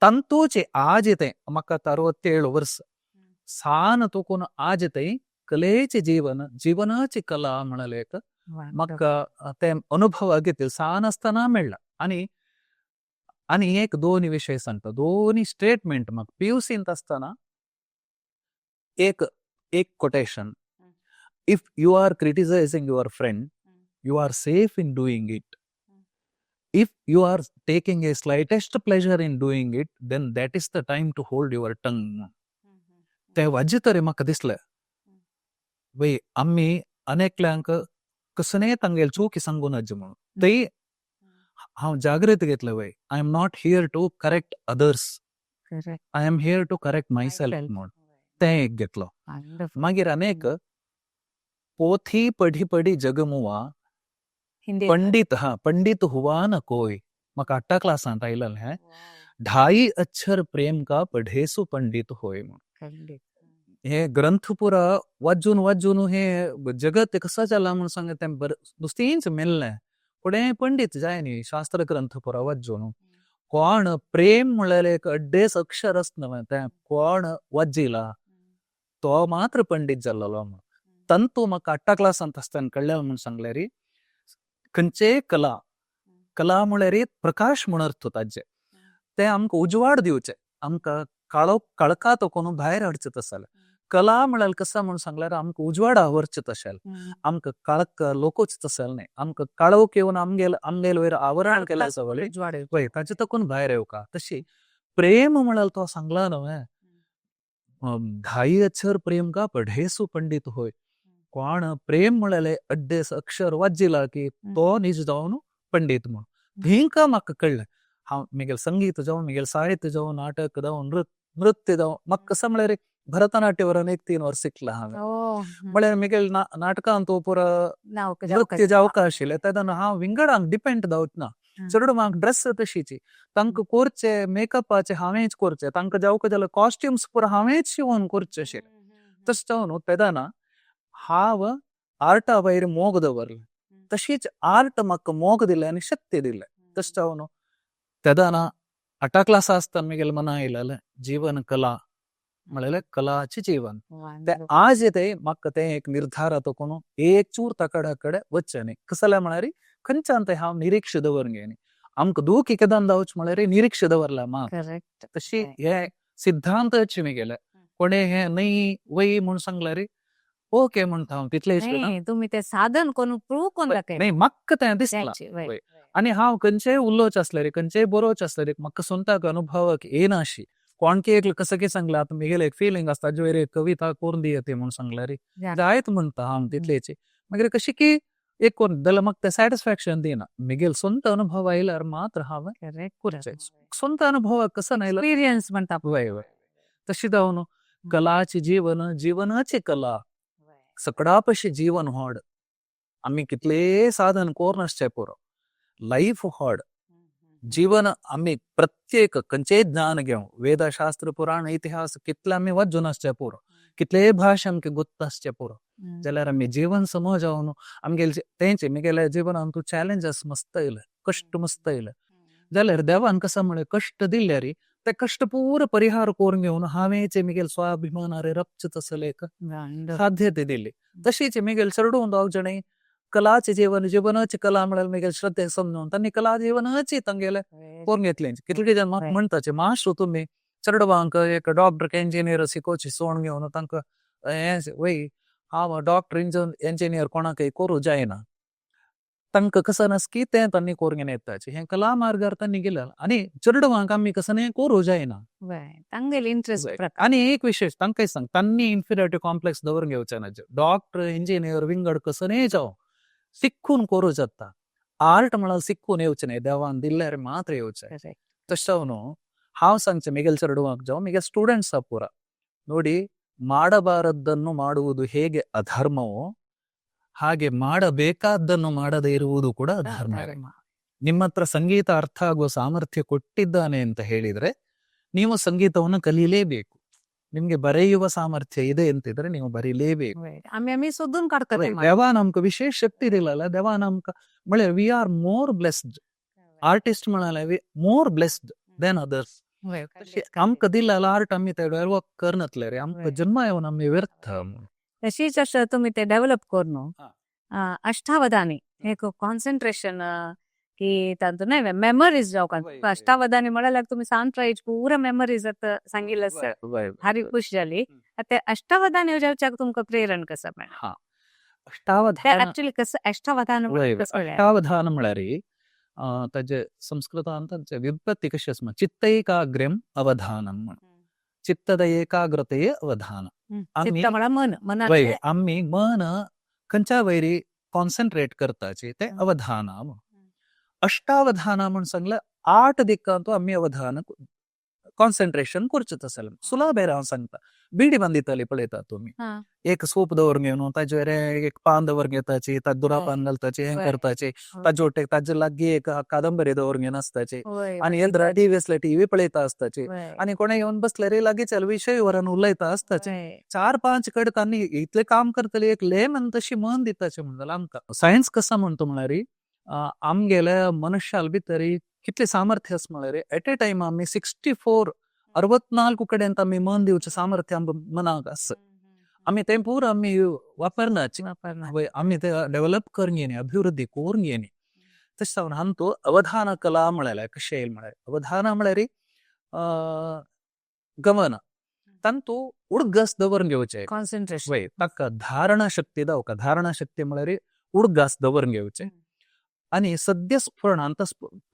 तांतूचे आज तें म्हाका आतां 67 वर्स सान तकून आज तें कलेचें जीवन, जीवनाची कला म्हळ्यार एक म्हाका तें अनुभव घेतले सान आसतना मेळ्ळा. आनी आनी एक दोन विशय सांगता, दोनी स्टेटमेंट म्हाका पीयूसींत आसतना एक एक quotation, if you are criticising your friend you are safe in doing it, if you are taking a slightest pleasure in doing it then that is the time to hold your tongue. ते वाज्य तरी म्हाका दिसलें वय आमी अनेकल्यांक कसलेय तांगेले चुकी सांगू नज म्हणून ती हांव जागृत घेतले वय I am not here to correct others, I am here to correct myself म्हूण तें एक घेतलो. मागीर अनेक पोथी पढी पढी जगमुआ हिंदी पंडित, हा पंडित हुआ न कोई, म्हाका आठा क्लासांत आयलेलें हें. ढाई अक्षर प्रेम का पढे सो पंडित होय म्हूण. हे ग्रंथ पुरा वाजून वाजून हे जगत कसं जाला म्हूण सांग, तें बरें नुस्तींच मेल्लें फुडें पंडित जाय न्ही शास्त्र ग्रंथ पुरा वाजून कोण प्रेम म्हळ्यार एक अड्डेस अक्षर आसता न्हय तें कोण वाजिला तो मात्र पंडित जाल्लो म्हूण. तंतू म्हाका आठा क्लासांत आसतना कळ्ळें म्हूण सांगल्यार खंयचेय कला, कला म्हळ्यार प्रकाश म्हूण अर्थ ताजें, तें आमकां उजवाड दिवचें, आमकां काळो काळखा तकून भायर हाडचें तशें. कला म्हळ्यार कसं म्हूण सांगल्यार आमकां उजवाडा व्हरचें तशें, आमकां काळख लोकोच तशें न्ही, आमकां काळोख येवन आमगेल आमगेल वयर आवरण केलें सगळें वय ताचे तकून भायर येवका. तशी प्रेम म्हळ्यार तो सांगला न्हय, ढाई अक्षर प्रेम का पढे सो पंडित होय, कोण प्रेम म्हळ्यार अड्डेस अक्षर वाजिला की तो निज जावन पंडित म्हूण. थिंका म्हाका कळ्ळें हांव मिगेल संगीत जावं मिगेल साहित्य जावं नाटक जावं नृत्य जावं म्हाका कसं म्हळ्यार भरतनाट्य वरून एक 3 वर्स शिकला हांवें. म्हळ्यार मिगेल नाटकांत पुरा नृत्य जावका आशिल्लें तेन्ना हांव विंगडांक डिपेंड जावच ना, चड म्हाका ड्रेस तशीची तांकां करचे मेकअपाचे हांवेंच करचे, तांकां जावका जाल्यार कॉस्ट्युम्स पुरा हांवेंच शिंवोन करचे अशें. तशें जावन तेन्ना हांव आर्टा वयर मोग दवरलें, तशीच आर्ट म्हाका मोग दिलें आनी शक्ती दिलें. तशें जावन तेन्ना आठा क्लासा आसतना मिगेले मना आयलेलें जीवन कला म्हळ्यार कलाचें जीवन. ते आज ते म्हाका तें एक निर्धार तकून एक चूर ताकडा कडेन वचचें न्ही, कसलें म्हळ्यार खंयच्यान तें हांव निरीक्ष दवरून घेयनी, आमकां दूख केदान जावचें म्हळ्यार निरीक्ष दवरला म्हाका. तशी हे सिद्धांत मिगेले कोणे हे न्ही वय म्हूण सांगल्यार ओके म्हणटा हांव तितलेंच. तुमी ते साधन करून प्रूव करून दाखयलें. न्ही म्हाका तें दिसलां. आनी हांव खंयचेय उलोवचें आसल्यार खंयचेय बरोवचें आसल्यार म्हाका स्वताक अनुभवाक येना अशी कोण की एक कसं की सांगलां आतां मिगेले एक फिलींग आसता ताजे वयर एक कविता करून दिया ती म्हूण सांगल्यार जायत म्हणटा हांव तितलेची. मागीर कशी की एक कोण जाल्यार म्हाका तें सॅटिस्फॅक्शन दिना, मिगेल स्वंत अनुभव आयल्यार मात्र हांवें करचें. स्वंत अनुभवाक कसो आयलो एक्सपिरियन्स म्हणटा. वय वय तशी जावन कलाची जीवन, जीवनाची कला, सगळा पशी जीवन व्हड, आमी कितलेय साधन करून आसचें पुरो, लायफ व्हड. जीवन आमी प्रत्येक खंयचेय ज्ञान घेवं, वेदशास्त्र, पुराण, इतिहास कितले आमी वाचून आसचे पुरो, कितलेय भाशा आमकां गुत्त आसचे पुरो, जाल्यार आमी जीवन समज जावन आमगेले तेंचे मिगेले जिवनान तूं चॅलेंजस मस्त येयले, कश्ट मस्त येयले, जाल्यार देवान कसो म्हळें कश्ट दिल्यारी ते कश्ट पुरो परिहार करून घेवन हांवें मिगेल स्वाभिमानारे रपचे तसले एक साध्यते दिली. तशीच मिगेल चेडूं दोग जाणां कलाचे जीवन, जीवनाची कला म्हळ्यार मिगेल श्रद्धे समजून तांणी कला जीवनाची तांगेले करून घेतले. कितले जाण म्हाका म्हणटाचे, मास्टर तुमी चेडवांक एक डॉक्टर इंजिनियर शिकोवची सोण घेवन तांकां हें वय, हांव डॉक्टर इंजिनियर कोणाकय करूं जायना, तांकां कसं नासकी तें तांणी करून येताचे. हें कला मार्गार तांणी गेले आनी चेडवांक आमी कसं न्ही करूं जायना. तांगेले इंट्रस्ट. आनी एक विशेष तांकां सांग, तांणी इन्फिरियरिटी कॉम्प्लेक्स दवरून घेवचें ना. डॉक्टर इंजिनियर विंगड कसं न्ही जावं, शिकून करूं जाता. आर्ट म्हळ्यार शिकून येवचें न्ही, देवान दिल्यार मात्र येवचें. तशें न्हू हांव सांगचें मिगेल चेडवांक जावं मिगेल स्टुडंट्स पुरा, ನೋಡಿ, ಮಾಡಬಾರದ್ದನ್ನು ಮಾಡುವುದು ಹೇಗೆ ಅಧರ್ಮವೋ ಹಾಗೆ ಮಾಡಬೇಕಾದ್ದನ್ನು ಮಾಡದೇ ಇರುವುದು ಕೂಡ ಅಧರ್ಮ. ನಿಮ್ಮ ಹತ್ರ ಸಂಗೀತ ಅರ್ಥ ಆಗುವ ಸಾಮರ್ಥ್ಯ ಕೊಟ್ಟಿದ್ದಾನೆ ಅಂತ ಹೇಳಿದ್ರೆ ನೀವು ಸಂಗೀತವನ್ನು ಕಲೀಲೇಬೇಕು. ನಿಮ್ಗೆ ಬರೆಯುವ ಸಾಮರ್ಥ್ಯ ಇದೆ ಅಂತಿದ್ರೆ ನೀವು ಬರೀಲೇಬೇಕು. आमी आमी सोदून काडटा. देवान आमकां विशेष शक्ती दिला, देवान आमकां म्हळ्यार we are more blessed. Artist म्हळ्यार मोर ब्लेस्ड दॅन अदर्स. आमकां दिला आर्ट आमी ते डेव्हलप करनातले रे, आमकां जन्म येवन आमी व्यर्थ. तशीच अशें तुमी ते डेव्हलप करून अष्टावधानी एक कॉन्सन्ट्रेशन की तातूंत नाही मेमरीज जावं. अष्टावधानी म्हळ्यार तुमी सांत पुरा मेमरीज आतां सांगिल्लें आसा, भारी खुश जाली. ते अष्टावधानी जावच्याक तुमकां प्रेरण कसं मेळ्ळें? हा, अष्टावधान ऍक्च्युली कसं अष्टावधान? अष्टावधान म्हळ्यार ताजे संस्कृतान तांचे व्युत्पत्ती कशी आसा, चित्तैकाग्र्यम अवधानम म्हण, चित्तद एकाग्रतेय अवधान. मन. आमी मन खंयच्या वयरी कॉन्सन्ट्रेट करताची ते अवधान. अष्टावधान म्हण सांगले, आठ दिक्कांतू आमी अवधान कॉन्सन्ट्रेशन करचें तसलें. सुलभ हांव सांगता, बिडी बांदिताली पळयता तुमी, एक सूप दवरून घेवन ताजेर एक पान दवरून घेताची, ताका दुरा पान घालताची, हें करताची, ताजे वटेक ताजे लागीं एक कादंबरी दवरून घेवन आसताची आनी येद्रा टीव्ही आसल्यार टीव्ही पळयता आसताची आनी कोणें येवन बसल्यार लागींच विशय व्हरून उलयता आसताचे. 4-5 कडेन तांणी इतलें काम करतले, एक लेमन तशी मन दिताचे. म्हण जाल्यार आमकां सायन्स कसो म्हणटा म्हळ्यार आमगेल्या मनुष्याल भितर कितलें सामर्थ्य आसा म्हळ्यार एट ए टायम आमी 64 64 कडेन आमी मन दिवचें सामर्थ्य आमकां मनाक आसा. आमी तें पुरो आमी वापरनाची, आमी ते डेव्हलप करून घेनी, अभिवृद्धी करून घेनी. तशें जावन हांतू अवधान कला म्हळ्यार कशें येयल म्हळ्यार अवधान म्हळ्यार गमन, तांतू उडगास दवरून घेवचें, कॉन्सन्ट्रेशन. वय, ताका धारणा शक्ती दावका. धारणा शक्ती म्हळ्यार उडगास दवरून घेवचें आनी सद्य स्फुरण, अंत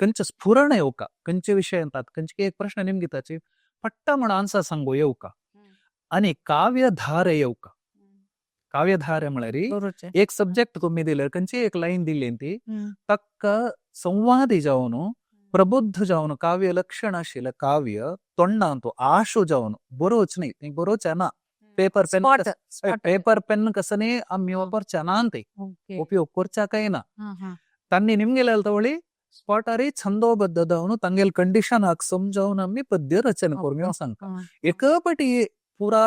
खंयचें स्फुरण येवका, खंयचे विशय येतात, खंयचे एक प्रश्न निमगिताची पट्टा म्हण आन्सर सांगू येवका आनी काव्यधार येवका. काव्यधार म्हळ्यार एक सब्जेक्ट तुमी दिले, खंयची एक लायन दिली ती ताका संवादी जावन प्रबुद्ध जावन काव्य लक्षण आशिल्लें काव्य तोंडांत आशू जावन बरोवच न्ही, तें बरोवचें ना. पेपर पेन, पेपर पेन कसने आमी वापरचे ना, ते उपयोग करच्या काय ना. तांणी निमगेले तवळी स्पॉटारी छंदोबद्ध तांगेल कंडिशनाक समजावन आमी पद्य रचना करून घेवन सांगता. एकपटी पुरा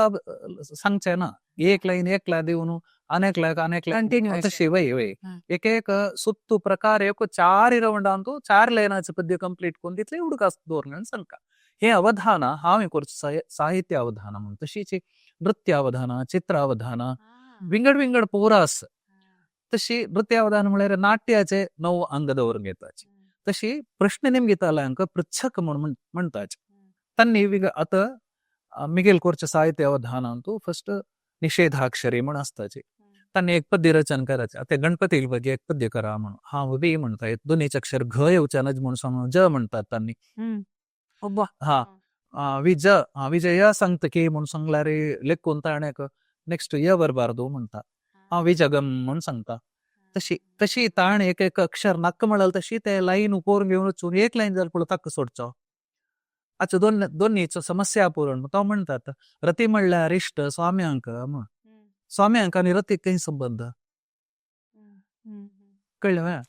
सांगचें ना, एक लायन एकला दिवन अनेकल्याक अनेकल्याक तशी वय वय एक एक सुत्तू प्रकार एक चार रावंडांतू 4 लायनाचे पद्य कंप्लीट करून तितले उडकास दवरून सांगता. हे अवधान हांव करचो साहित्य अवधान म्हण. तशीच नृत्य अवधान, चित्र अवधान, विंगड विंगड पुरा आसा. तशी नृत्यावधान म्हळ्यार नाट्याचे 9 अंग दवरून घेताचे. तशी प्रश्न निमगिताले हांकां पृच्छक म्हण म्हणटाचे. तांणी आतां मिगेल करचे साहित्य अवधानांतू फर्स्ट निषेधाक्षरी म्हण आसताची. तांणी एक पद्य रचन करायचें. आतां गणपती पद्य एक पद्य करा म्हणून हांव बी म्हणटा, दोनीच अक्षर घ येवच्यानच म्हूण सांगून ज म्हणटात तांणी. हा विज विजय सांगता की म्हूण सांगल्यार लेखून ताणें नेक्स्ट य बरबार दो म्हणटा, हांव विजगम म्हूण सांगता. तशी तशी ताण एक एक अक्षर नाक्क म्हळ्यार तशी ते लायन करून घेवन वचून एक लायन जाल्यार पळय ताका सोडचो. आतां दोन दोन्हीचो समस्या पूर्ण तो म्हणटात रती म्हणल्यार इश्ट स्वाम्यांक म्हण, स्वाम्यांक आनी रतीक खंय संबंद कळ्ळें?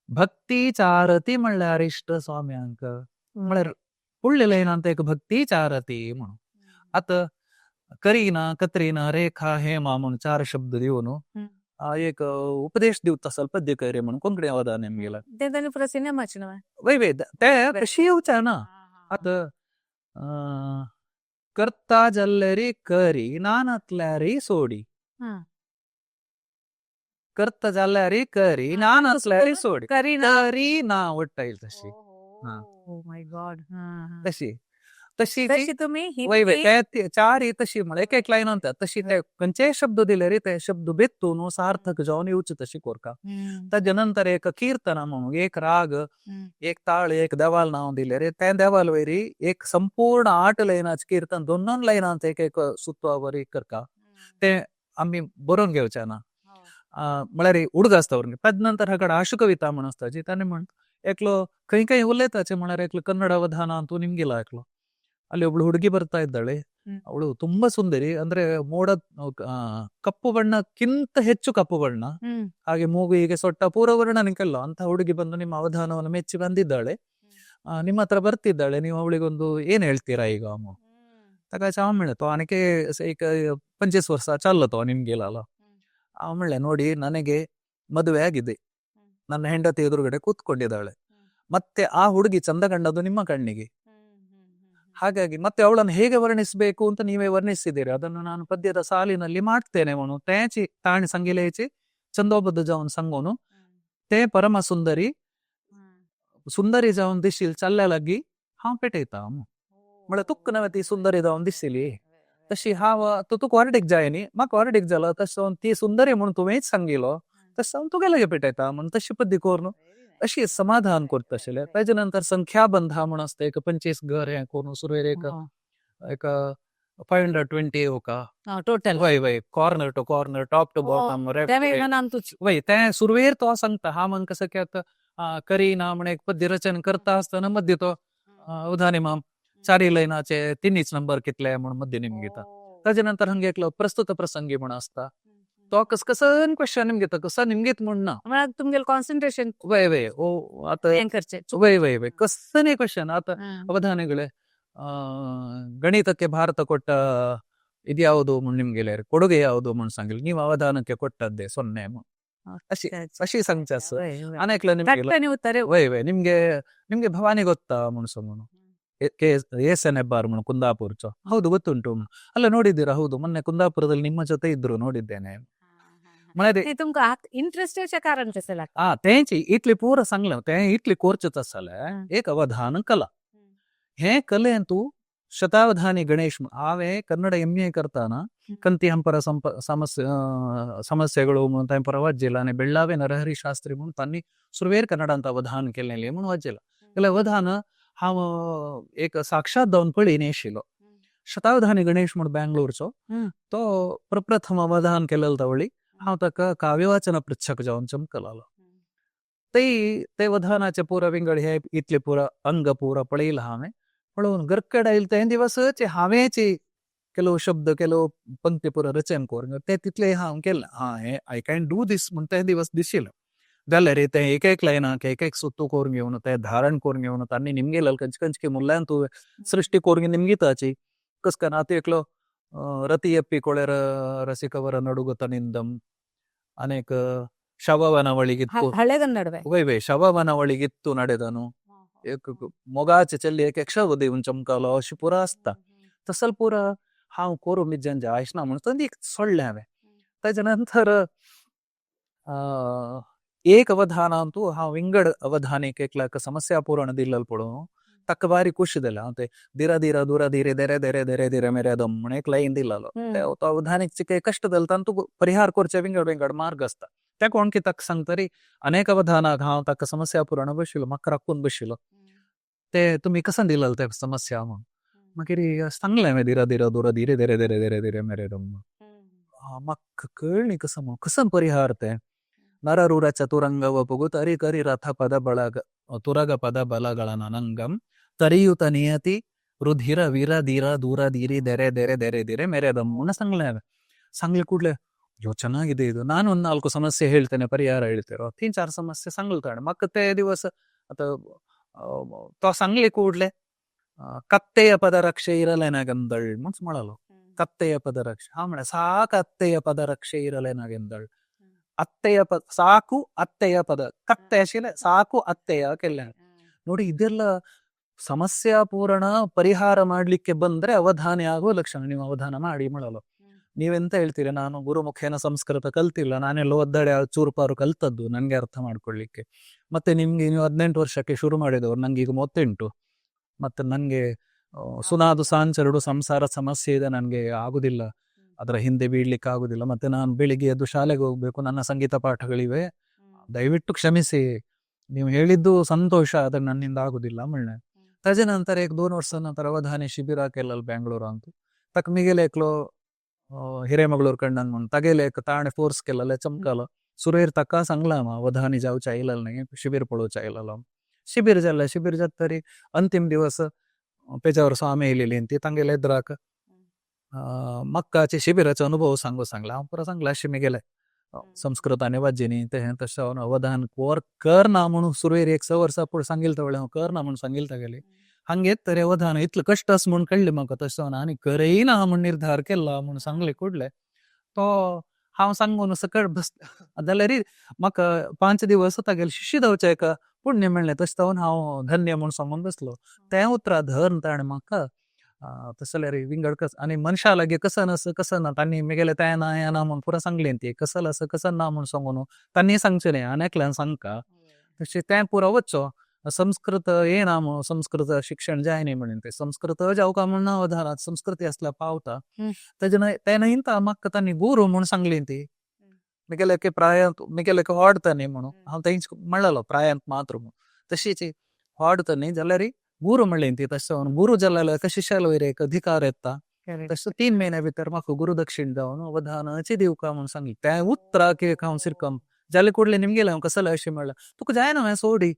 भक्तीचारती म्हणल्यार इश्ट स्वाम्यांक म्हळ्यार फुडले लायनांत एक भक्तीचारती म्हणून. आतां करीना कत्रीना रेखा हेमा म्हणून चार शब्द दिवन एक उपदेश दिवता असल पद्य कैरे म्हणून कोंकणी अवधान गेला. ते तांणी पुरा सिनेमाचे न्हय. वय वय, ते कशी येवचे ना. आतां करता जाल्लेरी करी नानतल्यारी सोडी, करता जाल्यारी करी नानतल्यारी सोडी, करीना करी ना वट्टा येईल तशी. माय गॉड. तशी तशी ती तशी तुम्ही वय वय हिंदी ते चार तशी म्हळ्यार एक एक लायन म्हणतात तशी, ते खंयचेय शब्द दिले रे ते शब्द बेतून सार्थक जावन येवचे तशी कोरका. ताजे नंतर एक कीर्तना म्हणून एक राग एक ताळ एक देवाल नाव दिले रे, त्या देवाल वयरी एक संपूर्ण 8 लायनाचे कीर्तन दोन दोन लायनांत एक एक सुत्वा वरी करका, ते आमी बरोवन घेवचे ना. म्हळ्यार उडग आसता बरोवन. ताजे नंतर हाका आशु कविता म्हण आसता जी ताणें म्हण एकलो खंय खंय उलयताचे, म्हळ्यार एकलो कन्नड अवधानांतू निमगिला एकलो. ಅಲ್ಲಿ ಒಬ್ಳು ಹುಡುಗಿ ಬರ್ತಾ ಇದ್ದಾಳೆ, ಅವಳು ತುಂಬಾ ಸುಂದರಿ, ಅಂದ್ರೆ ಮೋಡ ಕಪ್ಪು ಬಣ್ಣಕ್ಕಿಂತ ಹೆಚ್ಚು ಕಪ್ಪು ಬಣ್ಣ, ಹಾಗೆ ಮೂಗು ಹೀಗೆ ಸೊಟ್ಟ ಪೂರ್ವವರ್ಣ ನಿಂಕಲ್ಲ ಅಂತ ಹುಡುಗಿ ಬಂದು ನಿಮ್ಮ ಅವಧಾನವನ್ನು ಮೆಚ್ಚಿ ಬಂದಿದ್ದಾಳೆ, ನಿಮ್ಮ ಹತ್ರ ಬರ್ತಿದ್ದಾಳೆ, ನೀವು ಅವಳಿಗೊಂದು ಏನ್ ಹೇಳ್ತೀರಾ ಈಗ? ಅಮ್ಮ ತಕ ಚಾಮಳೆ ತೋ ಅನಕ್ಕೆ ಈಗ 25 ವರ್ಷ ಚಲ್ಲತೋ ನಿಮ್ಗೆಲ್ಲ. ಆಮೇಲೆ ನೋಡಿ ನನಗೆ ಮದುವೆ ಆಗಿದೆ, ನನ್ನ ಹೆಂಡತಿ ಎದುರುಗಡೆ ಕೂತ್ಕೊಂಡಿದ್ದಾಳೆ, ಮತ್ತೆ ಆ ಹುಡುಗಿ ಚಂದ ಕಂಡದ್ದು ನಿಮ್ಮ ಕಣ್ಣಿಗೆ, ಹಾಗಾಗಿ ಮತ್ತೆ ಅವಳನ್ನು ಹೇಗೆ ವರ್ಣಿಸಬೇಕು ಅಂತ ನೀವೇ ವರ್ಣಿಸಿದ್ದೀರಿ, ಅದನ್ನು ನಾನು ಪದ್ಯದ ಸಾಲಿನಲ್ಲಿ ಮಾಡ್ತೇನೆ. ಅವನು ತೇಚಿ ತಾಣಿ ಸಂಗಿಲೇಚಿ ಚಂದೋಬದ್ಧ ಜವನ್ ಸಂಗೋನು ತೇ ಪರಮ ಸುಂದರಿ ಸುಂದರಿ ಜವನ್ ದಿಶಿಲ್ ಚಲ್ಲೆ ಹಾಂ ಪೆಟೈತ म्हळ्यार तुक नव्हे ती सुंदरी जावन दिसली तशी हांव तुका व्हरडीक जाय न्ही, म्हाका व्हरडीक जालो तशें जावन ती सुंदरी म्हणून तुवेंच सांगिलो तशें जावन तुगे लागीं पेटयता म्हणून तशी पद्दी करून अशी समाधान करता आशिल्लें. ताजे नंतर संख्याबंधा म्हूण आसता, एक 25 घर हें करून सुरवेर एक एक 520 ओका टोटल वय वय corner to corner top to bottom. वय तें सुरवेर तो सांगता हा म्हण कसं की आतां करीना म्हण एक पद्य रचन करता आसतना मध्य तो उदाहरण माम चारी लायनाचे तिनीच नंबर कितले म्हण मध्य निमगिता. ताजे नंतर हंगे एकलो प्रस्तुत प्रसंगी म्हण आसता, तो कस कसन क्वेश्चन निमगिता कसा निमगीत म्हण ना. तुमगेले कॉन्सन्ट्रेशन वय वय ओ आतां करचे वय वय वय कसने क्वेश्चन ಆತ ಅವಧಾನಿಗಳೇ ಗಣಿತಕ್ಕೆ ಭಾರತ ಕೊಟ್ಟ ಇದ್ಯಾವುದು ನಿಮ್ಗೆ ಕೊಡುಗೆ ಯಾವುದು म्हण सांगितलं ನೀವು ಅವಧಾನಕ್ಕೆ ಕೊಟ್ಟದ್ದೇ 0 ಅಶಿ ಅಶಿ सांगचे आसा आनी ನಿಮ್ಗೆ ವೈ ವೈ ನಿಮ್ಗೆ ನಿಮ್ಗೆ ಭವಾನಿ ಗೊತ್ತಾ ಮುಣಸು ಕೆ ಎಸ್ ಎನ್ ಹೆಬ್ಬಾರ್ ಮುಣು ಕುಂದಾಪುರಚೋ ಹೌದು ಗೊತ್ತುಂಟು ಅಲ್ಲ ನೋಡಿದ್ದೀರಾ ಹೌದು ಮೊನ್ನೆ ಕುಂದಾಪುರದಲ್ಲಿ ನಿಮ್ಮ ಜೊತೆ ಇದ್ರು ನೋಡಿದ್ದೇನೆ. तुमकां इंट्रस्टाचे कारण कशें लागता? आ तेंची इतली पूरा सांगलें तें इतली कोर्चत आसलें एक अवधान कला हे कलेन तूं शतावधानी गणेश हांवें कन्नड एम.ए. करताना ಕಂತಿ ಹಂಪರ ಸಮಸ್ಯೆ ಸಮಸ್ಯೆಗಳು ಪರ ವಜ್ಜಿಲ್ಲ ಆनी ಬೆಳ್ಳಾವೆ ನರಹರಿ ಶಾಸ್ತ್ರಿ म्हणून तांणी सुरवेर कन्नडांत अवधान केलेलें म्हणून वाज्जिला. जाल्यार अवधान हांव एक साक्षात जावन पळयन आशिल्लो. शतावधानी गणेश म्हूण बँगलोरचो तो प्रप्रथम अवधान केलेलो तवळी हांव ताका काव्यवाचन पृच्छक जावन चमकलालो. ते ते वधानाचे पुरा विंगड हे इतले पुरा अंग पुरा पळयला हांवें पळोवन गरकड आयल ते दिवस हांवेंची ಕೆಲವು शब्द ಕೆಲವು पंक्ती पुरा रचन करून ते तितले हांव केलें हा हे I can do this म्हूण ते दिवस दिशिल्लें. जाल्यार रे ते एक एक लायनाक एक एक सुत्तू करून घेवन ते धारण करून घेवन तांणी निमगेलें कंच कंचकी मुल्यान तूं सृष्टी करून निमगिताची कस कन आतां एकलो रती कोळेर रसिकवರ ನಡುಗುತ ನಿಂದಂ ಅನೇಕ ಶವವನ ಒಳಿಗಿತ್ತು ಹಳೆಗನ್ನಡವೆ ವೈ ವೈ ಶವವನ ಒಳಿಗಿತ್ತು ನಡೆದನು एक मोगाचे चल्ली एक यक्षवदी चमकालो अशी पुरा आसता तसल पुरा हांव करूं मिज्जान जायच ना म्हणून एक सोडलें हांवें. ताजे नंतर एक अवधानांतू हांव विंगड अवधानीक एकल्याक समस्या पूर्ण दिल्लें पळोवन ताका बारी खुशी जालें. हांव ते धीरा धीरा दूरा धीरे धेरे धेरे धेरे धीरे मेरे दम म्हण एक लायन दिल्लो तो अवधानीक काही कश्ट जाले तांतू परिहार करचे विंगड विंगड मार्ग आसता. त्या कोण की ताका सांगतरी अनेक अवधानाक हांव ताका समस्या पूर्ण बशिल्लो म्हाका राखून बशिल्लो ते तुमी कसां दिल्लें ते समस्या म्हूण मागीर सांगलें हांवें धीरा धीरा दूरा धीरे धीरे धीरे धीरे धीरे मेरे दम म्हाका कळ्ळी कसं म्हूण कसं परिहार ते ನರರೂರ ಚತುರಂಗವ ಪುಗು ತರಿ ಕರಿ ರಥ ಪದ ಬಳಗ ತುರಗ ಪದ ಬಲಗಳ ನನಂಗಂ ತರಿಯುತ ನಿಯತಿ ರುಧಿರ ವೀರ ಧೀರ ದೂರ ಧೀರಿ ದೆರೆ ದೆರೆ ದೆರೆ ಧೀರೆ ಮೇರೆ ದಮ್ म्हूण सांगलें हांवें. सांगले कुडले ಅಯ್ಯೋ ಚೆನ್ನಾಗಿದೆ ಇದು, ನಾನು ಒಂದು 4 ಸಮಸ್ಯೆ ಹೇಳ್ತೇನೆ, ಪರಿಹಾರ ಹೇಳ್ತೇರೋ, 3-4 ಸಮಸ್ಯೆ ಸಂಗ್ಲ್ತಾಣೆ ಮಕ್ಕ ತೇ ದಿವಸ ಅಥವಾ ತೋ ಸಂಗ್ಲಿ ಕೂಡ್ಲೆ ಕತ್ತೆಯ ಪದರಕ್ಷೆ ಇರಲೇನಾಗಂದಳ್ ಮುನ್ಸ್ ಮಾಡಲು. ಕತ್ತೆಯ ಪದರಕ್ಷೆ ಆಮೇಲೆ ಸಾಕು ಅತ್ತೆಯ ಪದರಕ್ಷೆ ಇರಲೇನಾಗೆಂದಳ್, ಅತ್ತೆಯ ಪದ ಸಾಕು ಅತ್ತೆಯ ಪದ ಕತ್ತೆ ಅಶಿಲೆ ಸಾಕು ಅತ್ತೆಯ ಕೆಲ್ಲ. ನೋಡಿ, ಇದೆಲ್ಲ ಸಮಸ್ಯೆ ಪೂರಣ ಪರಿಹಾರ ಮಾಡ್ಲಿಕ್ಕೆ ಬಂದ್ರೆ ಅವಧಾನಿ ಆಗುವ ಲಕ್ಷಣ. ನೀವು ಅವಧಾನ ಮಾಡಿ ಮಾಡಲು. ನೀವೆಂತ ಹೇಳ್ತೀರಿ, ನಾನು ಗುರುಮುಖೇನ ಸಂಸ್ಕೃತ ಕಲ್ತಿಲ್ಲ, ನಾನೆಲ್ಲ ಒದ್ದಡೆ ಚೂರುಪಾರು ಕಲ್ತದ್ದು ನನಗೆ ಅರ್ಥ ಮಾಡ್ಕೊಳ್ಳಿಕ್ಕೆ. ಮತ್ತೆ ನಿಮ್ಗೆ ನೀವು 18 ವರ್ಷಕ್ಕೆ ಶುರು ಮಾಡಿದವರು, ನಂಗೆ ಈಗ 38, ಮತ್ತೆ ನನಗೆ ಸುನಾದು ಸಾಂಚರಡು ಸಂಸಾರ ಸಮಸ್ಯೆ ಇದೆ, ನನಗೆ ಆಗುದಿಲ್ಲ, ಅದರ ಹಿಂದೆ ಬೀಳ್ಲಿಕ್ಕೆ ಆಗುದಿಲ್ಲ. ಮತ್ತೆ ನಾನು ಬೆಳಿಗ್ಗೆ ಎದ್ದು ಶಾಲೆಗೆ ಹೋಗ್ಬೇಕು, ನನ್ನ ಸಂಗೀತ ಪಾಠಗಳಿವೆ, ದಯವಿಟ್ಟು ಕ್ಷಮಿಸಿ, ನೀವು ಹೇಳಿದ್ದು ಸಂತೋಷ, ಆದರೆ ನನ್ನಿಂದ ಆಗುದಿಲ್ಲ ಮಳ್ಳೆ. ತಜ ನಂತರ ಏಕ್ 2 ವರ್ಷ ನಂತರ ಅವಧಾನಿ ಶಿಬಿರ ಕೆಲ್ಲಲ್ ಬ್ಯಾಂಗ್ಳೂರು ಅಂತ ತಕ್ ಮಿಗೆಲೇಕ್ಲೋ ಹಿರೇಮಗಳೂರು ಕಣ್ಣನ್ ಮುನ್ ತಗೆಲೇಕ್ ತಾಣೆ ಫೋರ್ಸ್ ಕೆಲ್ಲಲ್ಲ ಚಮಕಲ ಸುರೇರ್ ತಕ್ಕ ಸಂಗ್ಲಾಮ ಅವಧಾನಿ ಜಾವು ಚೈಲಲ್ ನೇ ಶಿಬಿರ ಪೊಳೋ ಚೈಲಲ್ಲ ಶಿಬಿರ ಜಲ್ಲ ಶಿಬಿರ ಜತ್ತರಿ ಅಂತಿಮ ದಿವಸ ಪೇಜಾವರ ಸ್ವಾಮಿ ಇಲ್ಲಿ ಅಂತಿ ತಂಗೆಲ್ಲ ಎದ್ರಾಕ ಮಕ್ಕಾಚೆ ಶಿಬಿರಚ ಅನುಭವ ಸಂಗೋ ಸಂಗ್ಲ ಪುರ ಸಂಗ್ಲ ಶಿಮಿಗೆಲೆ ಸಂಸ್ಕೃತ ವಾಜಿನಿ ತಶ ಅವನು ಅವಧಾನ ಕೋರ್ ಕರ್ ನಾಮನು ಸುರೇರ್ 1 ವರ್ಷ ಪುರ್ ಸಂಗಿಲ್ ತಗೊಳ್ಳಿ ಕರ್ ನಾಮನು ಸಂಗಿಲ್ ತಗಲಿ ಹಂಗೆ ತರೆ ಅವಧಾನ ಇತ್ಲು ಕಷ್ಟ ಮುಣ್ ಕಳ್ಳಿ ಮಕ್ಕ ತಶ ನಾನಿ ಕರೈ ನಾಮನ್ ನಿರ್ಧಾರ ಕೆಲ್ಲ ಮುಣ್ ಸಂಗ್ಲಿ ಕೂಡ್ಲೆ ತೋ ಹಾವ್ ಸಂಗೋನು ಸಕಡ್ ಬಸ್ ಅದೆಲ್ಲ ರೀ ಮಕ್ಕ 5 ದಿವಸ ತಗಲಿ ಶಿಷ್ಯದವಚೇಕ ಪುಣ್ಯ मेळ्ळें तशें जावन हांव धन्य म्हूण सांगून बसलो. तें उतरां धरून ताणें म्हाका तशें जाल्यार विंगड कस आनी मनशा लागीं कसन आसा कसन ना तांणी मेगेलें तें ना हें ना म्हूण पुरो सांगलें ती कसल आसा कसन ना म्हूण सांगून न्हू तांणी सांगचें न्ही आनी एकल्यान सांगका तशें तें पुरो वचचो. संस्कृत येना म्हूण संस्कृत शिक्षण जायना म्हणून तें संस्कृत जावका म्हूण ना वधारात संस्कृती आसल्यार पावता तेजे तें न्हय म्हाका तांणी गुरू म्हूण सांगली ती मिगेले प्रायांत मिगेले वाडता न्ही म्हणून हांव तेंच म्हणलेलो प्रायांत मात्र म्हणून तशीच वाडता न्ही जाल्यार गुरू म्हणलें ती तशें गुरू जाल्यार शिष्यालो वयर एक अधिकार येता तशें 3 म्हयन्या भितर म्हाका गुरुदक्षिण जावन अवधानाची दिवका म्हणून सांगली. तें उतराक एक हांव सिरकम जाल्यार कुडलें निमगेलें हांव कसलें अशें म्हणलें तुका जायना हांवें सोडी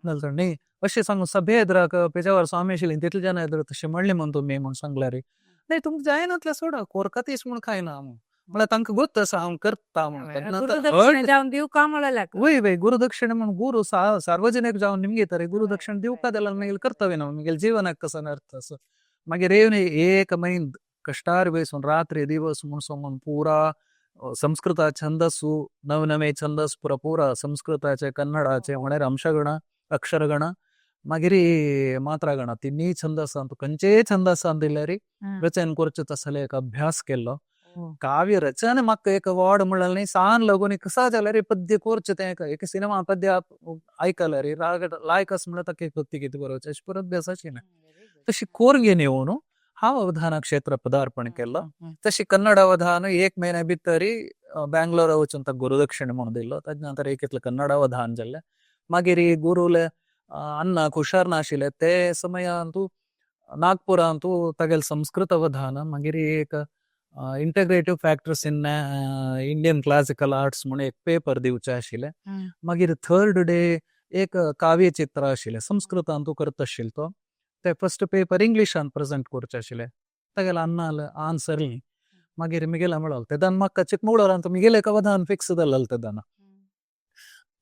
न्ही अशें सांगू सभे एदराक पेजावर स्वामी आशिल्ली तितले जाणां एदर तशें म्हणलें म्हूण तुमी म्हूण सांगल्यार न्ही तुमकां जायना तितलें सोडा कोरकातीस म्हूण खायना हांव म्हळ्यार तांकां गोत आसा हांव करता म्हूण. वय वय गुरुदक्षिण म्हूण गुरू सार्वजनिक जावन निमगे तर गुरुदक्षिण दिवका जाल्यार मागीर कर्तव्य ना मागीर जीवनाक कसो अर्थ असो. मागीर येवन एक मैन कश्टार बेसून रात्री दिवस म्हूण सांगून पुरा संस्कृत छंदस्सु नवनवे छंदस पुरा पुरा संस्कृताचे कन्नडाचे म्हळ्यार अंशगण अक्षरगण मागीर मात्रागण तिन्ही छंदस खंयचेय छंदसान दिल्यार रचन करचें तसले एक अभ्यास केल्लो. काव्य रचन म्हाका एक वॉर्ड म्हणल्यार न्ही सान लागून कसा जाल्यार पद्य करचें तें एक सिनेमा पद्य आयकल्यार राग लायक आसा म्हणल्यार ताका एक भक्ती कितें बरोवचें अशें परत अभ्यासाची ना तशी कोरून घेवन येवन हांव अवधान क्षेत्र पदार्पण केल्लो. तशी कन्नड अवधान 1 म्हयन्या भितर बँगलोरा वचून ताका गुरुदक्षिण म्हणून दिल्लो. ताजे नंतर एक इतलें कन्नड अवधान जाल्लें. मागीर गुरुले अण्णा हुशार नाशिल्ले ते समयांतू नागपुरांतू तागेलें संस्कृत अवधान मागीर एक integrative factors in Indian classical arts म्हणून एक पेपर दिवचे आशिल्ले. मागीर थर्ड डे एक काव्यचित्र आशिल्लें संस्कृतांतू करता आशिल्लो तो ते फर्स्ट पेपर इंग्लिशान प्रेजेंट करचे आशिल्ले. तागेले अण्णाले आन्सर मागीर मिगेले म्हणलो तेदान म्हाका चिकमंगळूरांत मिगेले एक अवधान फिक्स जालें तेदान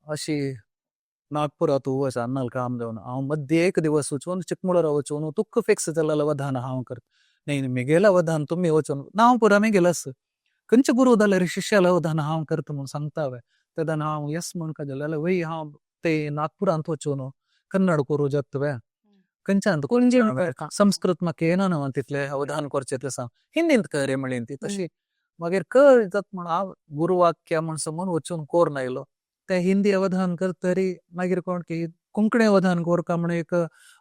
अशी नागपुरांत वच अण्णाले काम जावन हांव मद्दे एक दिवस वचून चिकमंगळूरा वचून तुका फिक्स जालें अवधान हांव करता न्ही मिगेलें अवधान तुमी वचून नांव पुरा मिगेलें आसा खंयचे गुरू जाल्यार शिष्यालें अवधान हांव करता म्हूण सांगता हांवें तेदान हांव येस म्हूण जाल्यार वय हांव ते नागपुरांत वचून कन्नड करूं जाता वे खंयच्यान संस्कृत म्हाका येना न्हू तितलें अवधान करचें तितलें सांग हिंदींत कर म्हणली ती तशी मागीर कर जाता म्हूण हांव गुरुवाक्य म्हूण समजून वचून कोरून आयलो. ते हिंदी अवधान करतरी मागीर कोण की कोंकणी अवधान कोरका म्हूण एक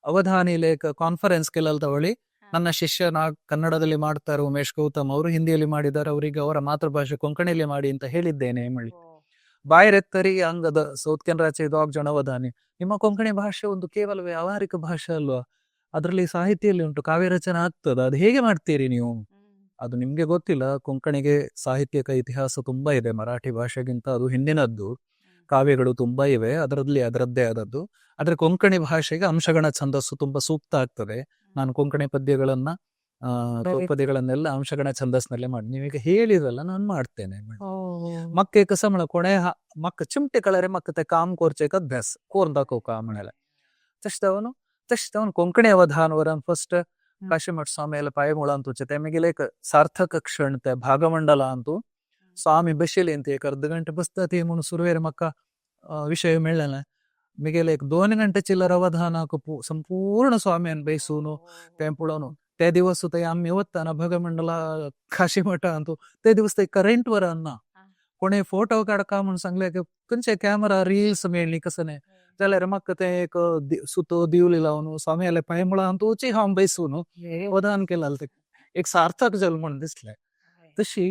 ಅವಧಾನ एक ಕಾನ್ಫರೆನ್ಸ್ केलेल ತಗೊಳ್ಳಿ ನನ್ನ ಶಿಷ್ಯ ನಾ ಕನ್ನಡದಲ್ಲಿ ಮಾಡ್ತಾರೆ ಉಮೇಶ್ ಗೌತಮ್ ಅವರು ಹಿಂದಿಯಲ್ಲಿ ಮಾಡಿದ್ದಾರೆ ಅವರಿಗೆ ಅವರ ಮಾತೃಭಾಷೆ ಕೊಂಕಣಿಯಲ್ಲಿ ಮಾಡಿ ಅಂತ ಹೇಳಿದ್ದೇನೆ ಹೇಳಿ ಬಾಯಿರೆತ್ತರಿ ಅಂಗದ ಸೌತ್ ಕೆನರಾಚೆ ಇದಾಗ ಜನ ಅವಧಾನಿ ನಿಮ್ಮ ಕೊಂಕಣಿ ಭಾಷೆ ಒಂದು ಕೇವಲ ವ್ಯಾವಹಾರಿಕ ಭಾಷೆ ಅಲ್ವಾ, ಅದರಲ್ಲಿ ಸಾಹಿತ್ಯಲ್ಲಿ ಉಂಟು, ಕಾವ್ಯ ರಚನೆ ಆಗ್ತದ, ಅದು ಹೇಗೆ ಮಾಡ್ತೀರಿ ನೀವು? ಅದು ನಿಮ್ಗೆ ಗೊತ್ತಿಲ್ಲ. ಕೊಂಕಣಿಗೆ ಸಾಹಿತ್ಯಕ ಇತಿಹಾಸ ತುಂಬಾ ಇದೆ, ಮರಾಠಿ ಭಾಷೆಗಿಂತ ಅದು ಹಿಂದಿನದ್ದು, ಕಾವ್ಯಗಳು ತುಂಬಾ ಇವೆ ಅದರಲ್ಲಿ, ಅದರದ್ದೇ ಆದದ್ದು. ಆದ್ರೆ ಕೊಂಕಣಿ ಭಾಷೆಗೆ ಅಂಶಗಣ ಛಂದಸ್ಸು ತುಂಬಾ ಸೂಕ್ತ ಆಗ್ತದೆ. ನಾನು ಕೊಂಕಣಿ ಪದ್ಯಗಳನ್ನ ಚೌಪದಿಗಳನ್ನೆಲ್ಲ ಅಂಶಗಣ ಛಂದಸ್ನಲ್ಲೇ ಮಾಡಿ ನೀವೀಗ ಹೇಳಿದ್ರಲ್ಲ ನಾನು ಮಾಡ್ತೇನೆ. मक्के कसं म्हळ्यार कोणें म्हाका चिमटे कळ्ळें म्हाका तें काम करचें एक अभ्यास कोरून दाखोवका म्हळ्यार तशें जावन तशें जावन कोंकणी अवधान वरान फर्स्ट काशीमठ स्वामीले पांय मुळांत वचें तें मागीर एक सार्थक क्षण ते भागमंडलांतू स्वामी बशिल्ले ते एक अर्द घंटे बसता ती म्हणून सुरवेर म्हाका विशय मेळ्ळें मिगेले एक 2 गंटे चिल्लर अवधानाक संपूर्ण स्वाम्यान बैसून तें पळोवन ते दिवस थंय आमी वतना भागमंडला काशीमठांतू ते दिवस थंय करंट वरान ना कोणे फोटो काडका म्हूण सांगले की खंयचे कॅमेरा रिल्स मेळ्ळी कसं न्ही जाल्यार म्हाका तें एक सुतो दिवली लावन स्वाम्याले पांय मुळांत हांव बैसून अवधान केलां ते एक सार्थक जालें म्हूण दिसलें. तशी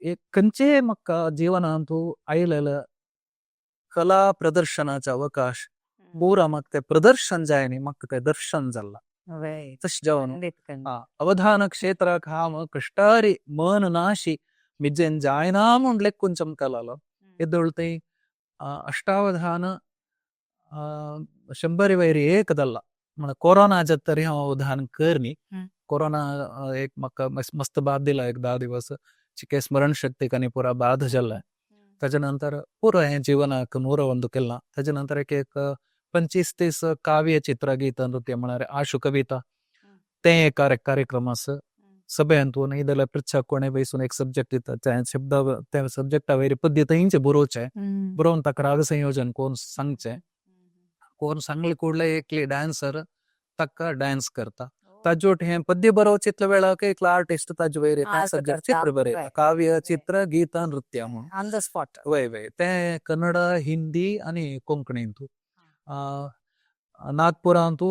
एक खंयचेय म्हाका जिवनांतू आयलेले कला प्रदर्शनाचे अवकाश पुरा म्हाका तें प्रदर्शन जाय न्ही म्हाका तें दर्शन जालां. तशें जावन अवधान क्षेत्राक हांव कश्टारी मन नाशी मिजेन जायना म्हूण लेखून चमकलालो येदोळ थंय अष्टावधान 100 वयर एक जाल्ला म्हळ्यार कोरोना जाता तरी हांव अवधान कर न्ही. कोरोना एक म्हाका मस्त बाद दिला एक 10 दिवस चिके स्मरण शक्तीक आनी पुरा बाध जाल्लें. ताजे नंतर पुरो हें जिवनाक 101 केलां. ताजे नंतर एक एक 25-30 काव्य चित्र गीत नृत्य म्हळ्यार आशु कविता तें एक कार्यक्रम आसा सभेंतून इदले पृच्छक कोणे बैसून एक सब्जेक्ट दिता त्या शब्द त्या सब्जेक्टा वयर पद्य थंयचे बरोवचें बरोवन ताका राग संयोजन कोण सांगचें कोण सांगले कुडले एकली डान्सर ताका डान्स करता ताजोट हें पद्य बरोवचें इतल्या वेळाक एकलो आर्टिस्ट ताजे वयर सब्जेक्ट चित्र बरयता काव्य चित्र गीत नृत्य म्हणून ऑन the spot. वय वय तें कन्नड हिंदी आनी कोंकणींतू नागपुरांतू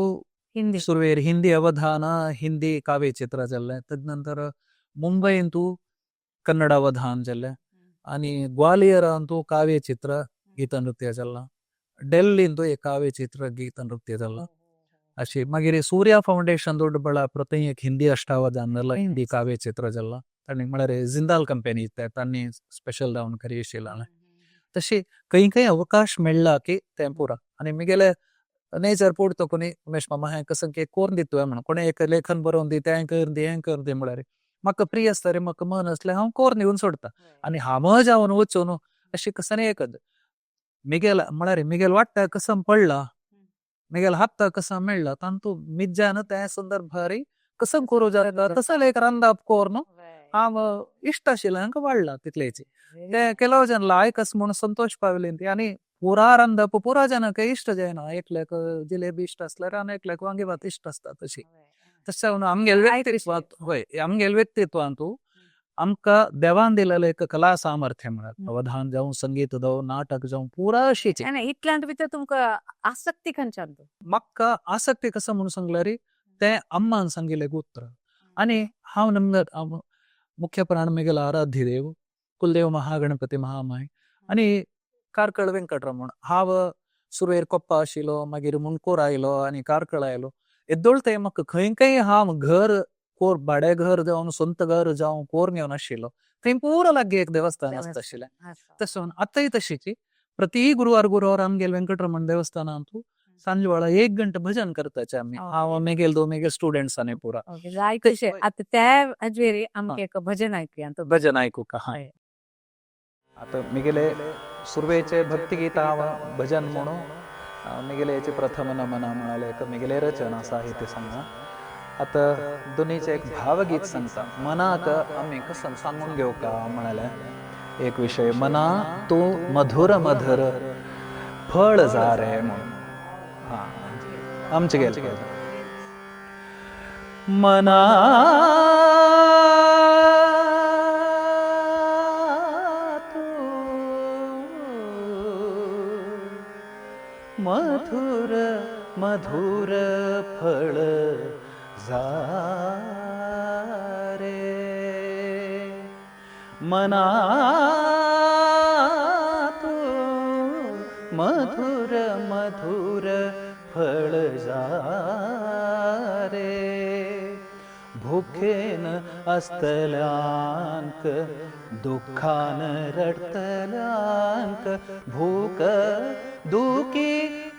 हिंदी सुरवेर हिंदी अवधान हिंदी काव्यचित्र जाल्लें. तदनंतर मुंबयंतू कन्नड अवधान जाल्लें आनी ग्वालियरांतू काव्यचित्र गीत नृत्य जाल्लां. ಡೆಲ್ಲಿಂದು एक काव्यचित्र गीत नृत्य जाल्लां. अशी मागीर सूर्या फावंडेशन दोड्डबಳ್ಳಾಪುರ थंय एक हिंदी अष्टावधान जाल्लां हिंदी काव्यचित्र जाल्लां. तांणी म्हळ्यार जिंदाल कंपनी तांणी स्पेशल जावन करी आशिल्लें. तशी खंय खंय अवकाश मेळ्ळा की तें पुरा आनी मिगेले नेचर पुरतो कोणी उमेश मामा हें कसं की कोरून दितोय म्हणून कोणे एक लेखन बरोवन दी तें कर दी हें कर दी म्हळ्यार म्हाका फ्री आसता रे म्हाका मन आसलें हांव कोरून दिवन सोडटा आनी हांव जावन वचून अशें कसं एकच मिगेल म्हळ्यार मिगेल वाट्टा कसं पडला मिगेल हाता कसं मेळ्ळा तांतू मिज्जान त्या संदर्भारी कसं करूं जाता तसो एक रांदाप कोरून हांव इश्ट आशिल्लें हांकां वाडला तितलेची ते ಕೆಲವು जन लायक आसा म्हणून संतोष पावले ती आनी पुरा रांदप पुरा जनाक इश्ट जायना एकल्याक जिलेबी इश्ट आसल्यार आनी एकल्याक वांगीभात इश्ट आसता तशी. तशें जावन आमगेले व्यक्तित्वांत हय आमगेले व्यक्तित्वांतू आमकां देवान दिलेलें एक कला सामर्थ्य म्हळ्यार अवधान जावं संगीत जावं नाटक जावं पुरा अशीच. इतल्यांत भितर तुमकां आसक्ती खंयच्यान? म्हाका आसक्ती कसं म्हणून सांगल्यार तें अम्मान सांगिल्लें उतर आनी हांव नमन मुख्य प्राण मिगेलो आराध्य देव कुलदेव महागणपती महामाय आनी कार्कळ वेंकटरमण. हांव सुरवेर कोप्पा आशिल्लो मागीर मुणकोर आयलो आनी कार्कळ आयलो येदोळ थंय म्हाका खंय खंय हांव घर कोर भाडें घर जावं स्वंत घर जावं कोर घेवन आशिल्लो थंय पुरो लागीं एक देवस्थान आसता आशिल्लें. तशें आतांय तशीच प्रति गुरुवार गुरुवार आमगेले वेंकटरमण देवस्थानांतू सांजे वेळा 1 गंटे भजन करताचे आमी हांव मेगेल दो मेगेल स्टुडंट्स आनी पुरा. जाय कशें आतां त्या हाजेर आमकां एक भजन आयकुया. भजन आयकुका हय. आतां मिगेले सुरवेचे भक्तिगीत हांव भजन म्हणून मिगेले हेचे प्रथम नमन म्हळ्यार एक मिगेले रचना साहित्य सांगना. आतां दोनीचे एक भावगीत सांगता मनाक आमी कसं सांगून घेवका म्हळ्यार एक विशय मना तूं मधुर मधुर फळ जा रे म्हणून हां आमचे गेले मना मधुर मधुर फळ जा रे मना तू मधुर मधुर फळ जा रे भुकेन असतल्यांक दुःखान रडतल्यांक भूक दुखी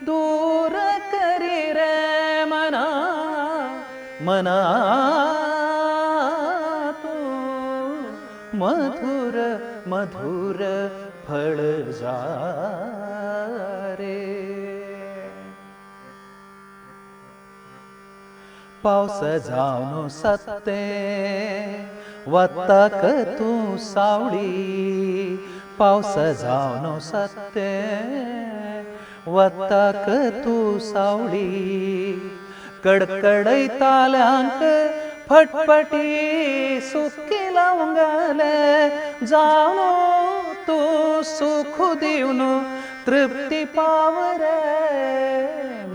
दूर करी रे मना मना मधुर मधुर फळ जा रे। पावस जावन सत्ते वताक तूं सावळी, पावस जावन सत्ते वताक तूं सावळी, कडकडयताल्यांक फटफटी सुकी लावंक घाले, जावन तूं सुख दिवन तृप्ती पाव रे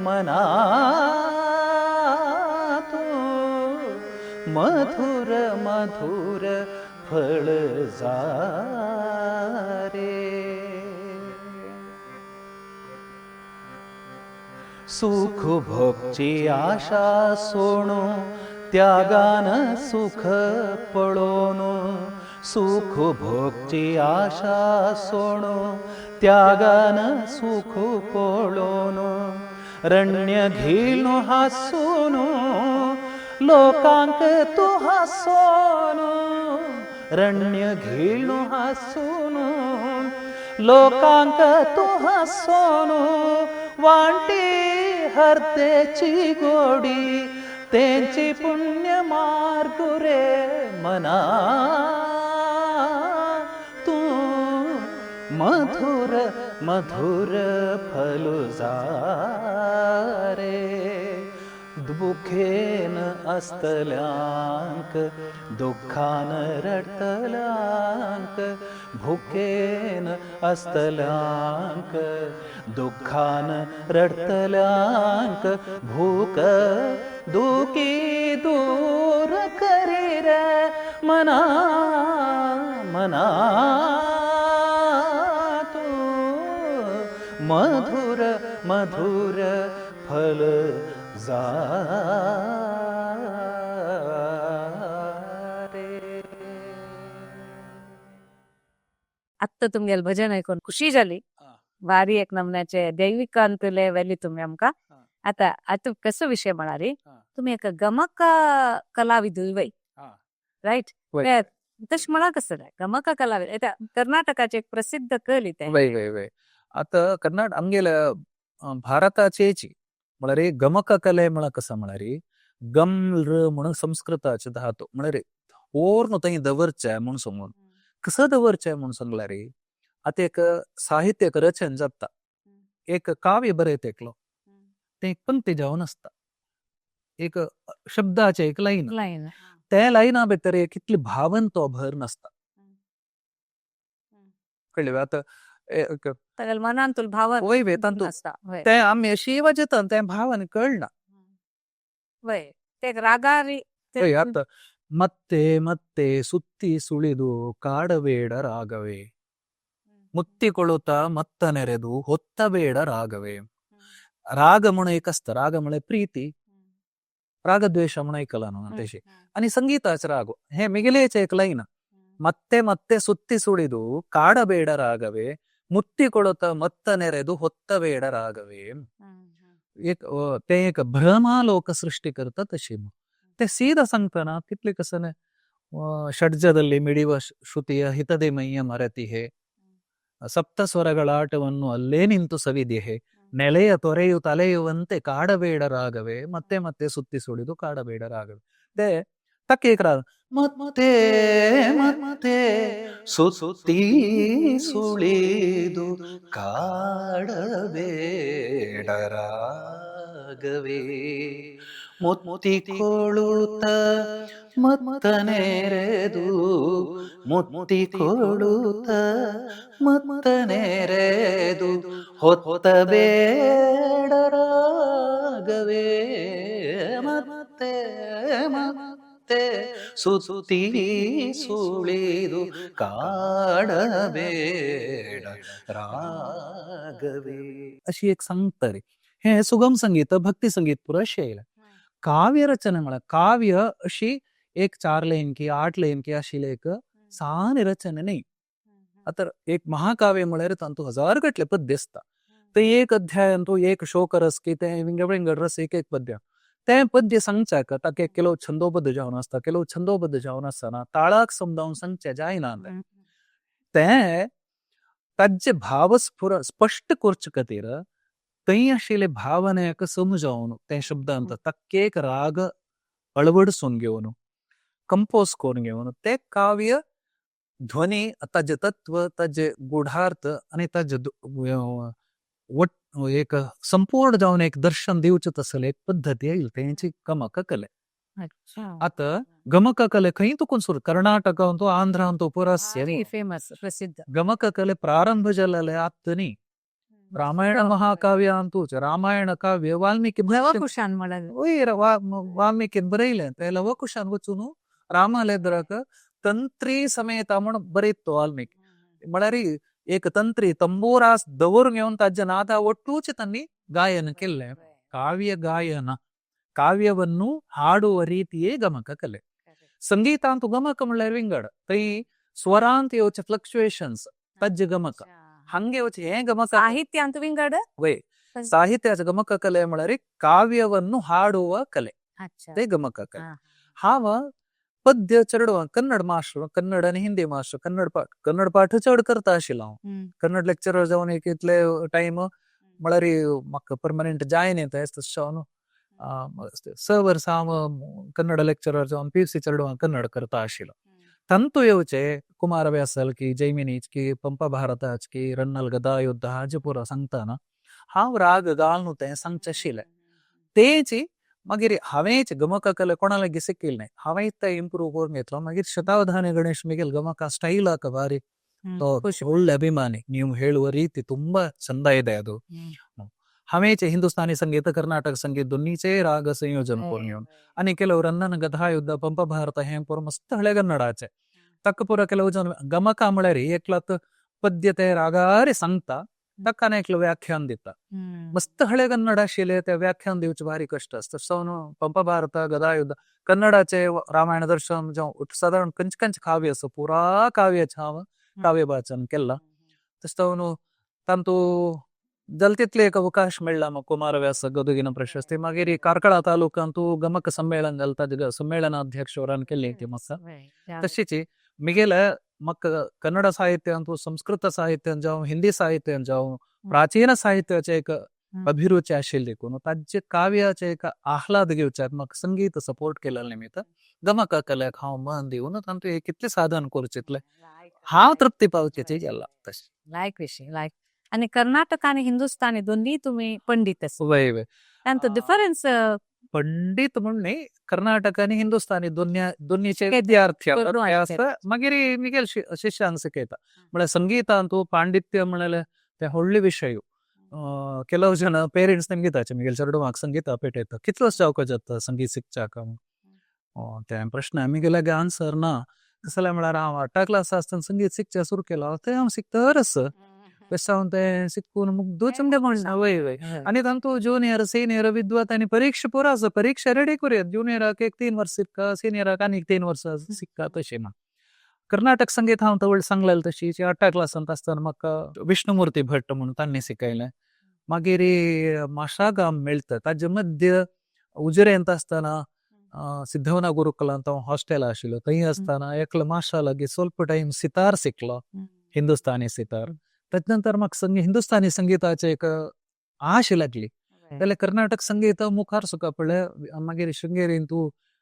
मना तूं मधुर मधुर फळ जा रे। सुख भोगची आशा सोडू त्यागान सुख पळोवन, सुख भोगची आशा सोडू त्यागान सुख पळोवन, रण्य घेवन हासून लोकांक तूं हासोन, रण्य घेवन हासून लोकांक तूं हासोन, वांटी हरतेची गोडी तेंची पुण्य मार्ग रे मना तूं मधुर मधुर फल जा रे। दुखेन असतल्यांक दुःखान रडटल्यांक, भुकेन असतल्यांक दुःखान रडटल्यांक, भूक दुखी दूर करी रे मना मना तूं मधुर मधुर फल जा रे। आत्ता तुमगेले भजन आयकून खुशी जाली, भारी एक नमन्याचे दैविकांतले वेली तुमी आमकां। आतां आतां कसो विशय म्हळ्यार तुमी एक गमक कलाविदूय वय, रायट? तशें म्हणा कसं जाय गमक कलाविद, कर्नाटकाचे एक प्रसिद्ध कली ते। वय वय वय आतां कर्नाटक आमगेले भारताचेची म्हळ्यार गमक कले म्हळ्यार कसं म्हळ्यार गम र म्हणून संस्कृताचे धातू म्हळ्यार ओर न्हू थंय दवरचें म्हूण सांगून कसं दवरचें म्हूण सांगल्यार आतां एक साहित्य एक रचन जाता, एक काव्य बरयता एकलो, तें एक पंक्ती जावन आसता, एक शब्दाचे एक लायन, लायन ते लायना भितर एक कितली भावन तो भर नासता, कळ्ळें? आतां तागेल्या मनान तुल भावन वय वय तातूंत आसता, तें आमी अशी वाजयता तें भावन कळना, वय ते रागारी वय. आतां ಮತ್ತೆ ಮತ್ತೆ ಸುತ್ತಿ ಸುಳಿದು ಕಾಡಬೇಡ ರಾಗವೇ, ಮುತ್ತಿಕೊಳ್ಳುತ್ತ ಮತ್ತ ನೆರೆದು ಹೊತ್ತಬೇಡ ರಾಗವೇ. ರಾಗ म्हण एक आसता, राग म्हळ्यार प्रीती, रागद्वेश म्हण आयकला न्हू तशी, आनी संगीताचे राग हे मिगेलेचे एक लायन, ಮತ್ತೆ ಮತ್ತೆ ಸುತ್ತಿ ಸುಳಿದು ಕಾಡಬೇಡ ರಾಗವೇ, ಮುತ್ತಿಕೊಳ್ಳುತ್ತ ಮತ್ತ ನೆರೆದು ಹೊತ್ತಬೇಡ ರಾಗವೇ. एक ते एक भ्रमालोक सृष्टी करता तशी. ते सीधा सांगतना तितले कसं ಷಡ್ಜದಲ್ಲಿ ಮಿಡಿವ ಶ್ರುತಿಯ ಹಿತದೆ ಮೈಯ ಮರೆತಿಹೆ, ಸಪ್ತ ಸ್ವರಗಳ ಆಟವನ್ನು ಅಲ್ಲೇ ನಿಂತು ಸವಿದಿಹೆ, ನೆಲೆಯ ತೊರೆಯು ತಲೆಯುವಂತೆ ಕಾಡಬೇಡ ರಾಗವೇ, ಮತ್ತೆ ಮತ್ತೆ ಸುತ್ತಿ ಸುಳಿದು ಕಾಡಬೇಡ ರಾಗವೇ. ते ತಕ್ಕ ಏಕ ರಾಗ ಮತ್ತೆ ಮತ್ತೆ ಸುತ್ತಿ ಸುಳಿದು ಕಾಡಬೇಡ ರಾಗವೇ, ಮುತ್ತಿಕೊಳ್ಳುತ್ತ ಮತ್ತ ನೆರೆದು, ಮುತ್ತಿಕೊಳ್ಳುತ್ತ ಮತ್ತ ನೆರೆದು ಹೊತ್ತಬೇಡ ರಾಗವೇ, ಮತ್ತೆ ಮತ್ತೆ ಸುತ್ತಿ ಸುಳಿದು ಕಾಡಬೇಡ ರಾಗವೇ. अशी एक सांगता रे. हे सुगम संगीत भक्ती संगीत पुरा अशें येयलें. काव्य रचना म्हळ्यार काव्य अशी एक 4 लायन की 8 लायन की आशिल्लें एक सान रचना न्ही. आतां एक महाकाव्य म्हळ्यार तातूंत हजार गटले पद्य आसता, ते एक अध्यायान तूं एक शोक रस की ते विंगड विंगड रस एक एक पद्य ते तें पद्य सांगच्याक ताका ಕೆಲವು छंदोबद्ध जावन आसता, ಕೆಲವು छंदोबद्ध जावन आसतना ताळाक समजावन सांगचें जायना. तें ताजे भावस्फुर स्पश्ट करचे खातीर थंय आशिल्ले भावनेक समजावन तें शब्दांत तक्केक राग अळवडसून घेवन कंपोज करून घेवन ते काव्य ध्वनी ताजे तत्व ताजे गूढार्थ आनी ताजे एक संपूर्ण जावन एक दर्शन दिवचें तसले एक पद्दती आयली तेंची गमक कले. आतां गमक कले खंय तुकून सुरू कर्नाटकांतू आंध्रांतू पुरा फेमस प्रसिद्ध गमक कले प्रारंभ जाल्ले आत्त न्ही. रामायण महाकाव्य अंतूच रामायण काव्य वाल्मिकी लवकुशान म्हळ्यार वयर वाल्मिकीन बरयलें ते लवकुशान वचून रामालेद्राक तंत्री समेत म्हण बरयत वाल्मिकी. म्हळ्यार एक तंत्री तंबोरास दवरून घेवन ताज्या नादा ಒಟ್ಟೂಚೆ ತನ್ನಿ ಗಾಯನ केल्लें. ಕಾವ್ಯ ಗಾಯನ ಕಾವ್ಯವನ್ನು ಹಾಡುವ ರೀತಿಯೇ ಗಮಕ ಕಲೆ. ಸಂಗೀತ ಅಂತೂ ಗಮಕ म्हणल्यार ವಿಂಗಡ थंय स्वरांत येवचे फ्लक्च्युएशन्स ताज्जे गमक हांगे येवचे हें गमक ಸಾಹಿತ್ಯ ಅಂತ ವಿಂಗಡ ವೈ ಸಾಹಿತ್ಯ ಗಮಕ ಕಲೆ म्हळ्यार ಕಾವ್ಯವನ್ನು ಹಾಡುವ ಕಲೆ ते ಗಮಕ ಕಲೆ. हांव पद्य चेडवांक कन्नड मास्टर, कन्नड आनी हिंदी मास्टर, कन्नड पाठ कन्नड पाठ चड करता आशिल्लो हांव. कन्नड लेक्चरर जावन एक इतले टायम म्हळ्यार म्हाका परमनंट जायन येता तशें हांव 6 वर्सां हांव कन्नड लेक्चरर जावन पीयूसी चेडवांक कन्नड करता आशिल्लो. तांतू येवचे कुमारव्यासल की जैमिनीच की पंप भारताच की रन्नल गदा युद्ध हाजे पुरो सांगतना हांव राग घालून तें सांगचें आशिल्लें. तेची मागीर हांवेंच गमक कले कोणा लागीं शिकिल्लें न्हय, हांवें तें इम्प्रूव करून घेतलो. मागीर ಶತಾವಧಾನಿ ಗಣೇಶ್ ಮಿಗೆಲ್ ಗಮಕ ಸ್ಟೈಲ್ ಬಾರಿ ಹ್ಮ್. ತೋ ಖುಷಿ. ಒಳ್ಳೆ ಅಭಿಮಾನಿ, ನೀವು ಹೇಳುವ ರೀತಿ ತುಂಬಾ ಚಂದ ಇದೆ ಅದು. हांवेंच हिंदुस्थानी संगीत, कर्नाटक संगीत दोन्हीचे राग संयोजन करून घेवन आनी ಕೆಲವು रन्नन गदा युद्ध, पंप भारत हें पुरो मस्त हಳೆगन्नडाचे ताका पुरो ಕೆಲವು जन गमक म्हळ्यार एकलात पद्य ते रागारे सांगता ताका आनी एकलो व्याख्यान दिता. मस्त हಳೆगन्नड आशिल्ले ते व्याख्यान दिवचें भारी कश्ट आसता. सो न्हू पंप भारत, गदायुद्ध, कन्नडाचे रामायण दर्शन जावं सादारण खंयचे खंयचे काव्य आसा पुरा काव्याचें हांव काव्य वाचन केलां. तशें न्हू तांतू जालें तितले एक अवकाश मेळ्ळा म्हाका कुमारव्यास गदुगिन प्रशस्ती. मागीर कार्कळा तालुकांतू गमक संमेलन जालें ताजे संमेलनाध्यक्षवरान केल्ली ती म्हाका. तशीच मिगेले म्हाका कन्नड साहित्य अंतू, संस्कृत साहित्य जावं, हिंदी साहित्य जावं, प्राचीन साहित्याचे एक अभिरुची आशिल्ली देखून ताजे काव्याचे एक आह्लाद घेवच्याक म्हाका संगीत सपोर्ट केल्ले निमित्त गमक कलेक हांव मन दिवन तांतू एक कितलें साधन करूचें तितलें हांव तृप्ती पावचें जाला तशें. लायक विषय लायक. आणि कर्नाटक आणि हिंदुस्थानी दोन्ही तुम्ही पंडित आसा. वय वय. तांचो डिफरन्स पंडित म्हूण न्ही, कर्नाटक आनी हिंदुस्थानी दोन्हीचे विद्यार्थी आसता. मागीर मिगेल शिष्यांक शिकयता. म्हळ्यार संगीतांतू पांडित्य म्हळ्यार तें व्हडले विशय. ಕೆಲವು ಜನ ಪೇರೆಂಟ್ಸ್ ನಿಮ್ಗೆ ಮಿಗೆಲ್ चेडवांक संगीता पेटयता, कितलो वर्स जावपाक जाता संगीत शिकच्याक? तें प्रश्न मिगेल्यागे आन्सर ना. कसलें म्हळ्यार हांव आठा क्लास आसतना संगीत शिकचें सुरू केलां तें हांव शिकतरच तशें हांव तें शिकून मुग्दूच. वय वय. आनी तांतू ज्युनियर सिनियर विद्वत आनी परीक्षा पुरो आसा, परीक्षा रेडी करुया. ज्युनियराक एक 3 वर्स शिक्का, सिनियराक आनीक 3 वर्सां शिक्का तशें ना. कर्नाटक संगीत हांव तवळ सांगलेलें तशी आठा क्लासांत आसतना म्हाका विष्णुमूर्ती भट म्हणून तांणी शिकयलें. मागीर माशागाम मेळटा ताजे मध्य उजिरेंत आसतना सिद्धवना गुरुकुलांत हांव हॉस्टेल आशिल्लो थंय आसतना एकलो माशा लागीं स्वल्प टायम सितार शिकलो, हिंदुस्थानी सितार. ताजे नंतर म्हाका संगी हिंदुस्थानी संगीताचे एक आश लागली. जाल्यार कर्नाटक संगीत मुखार सुका पळय मागीर शृंगेरींतू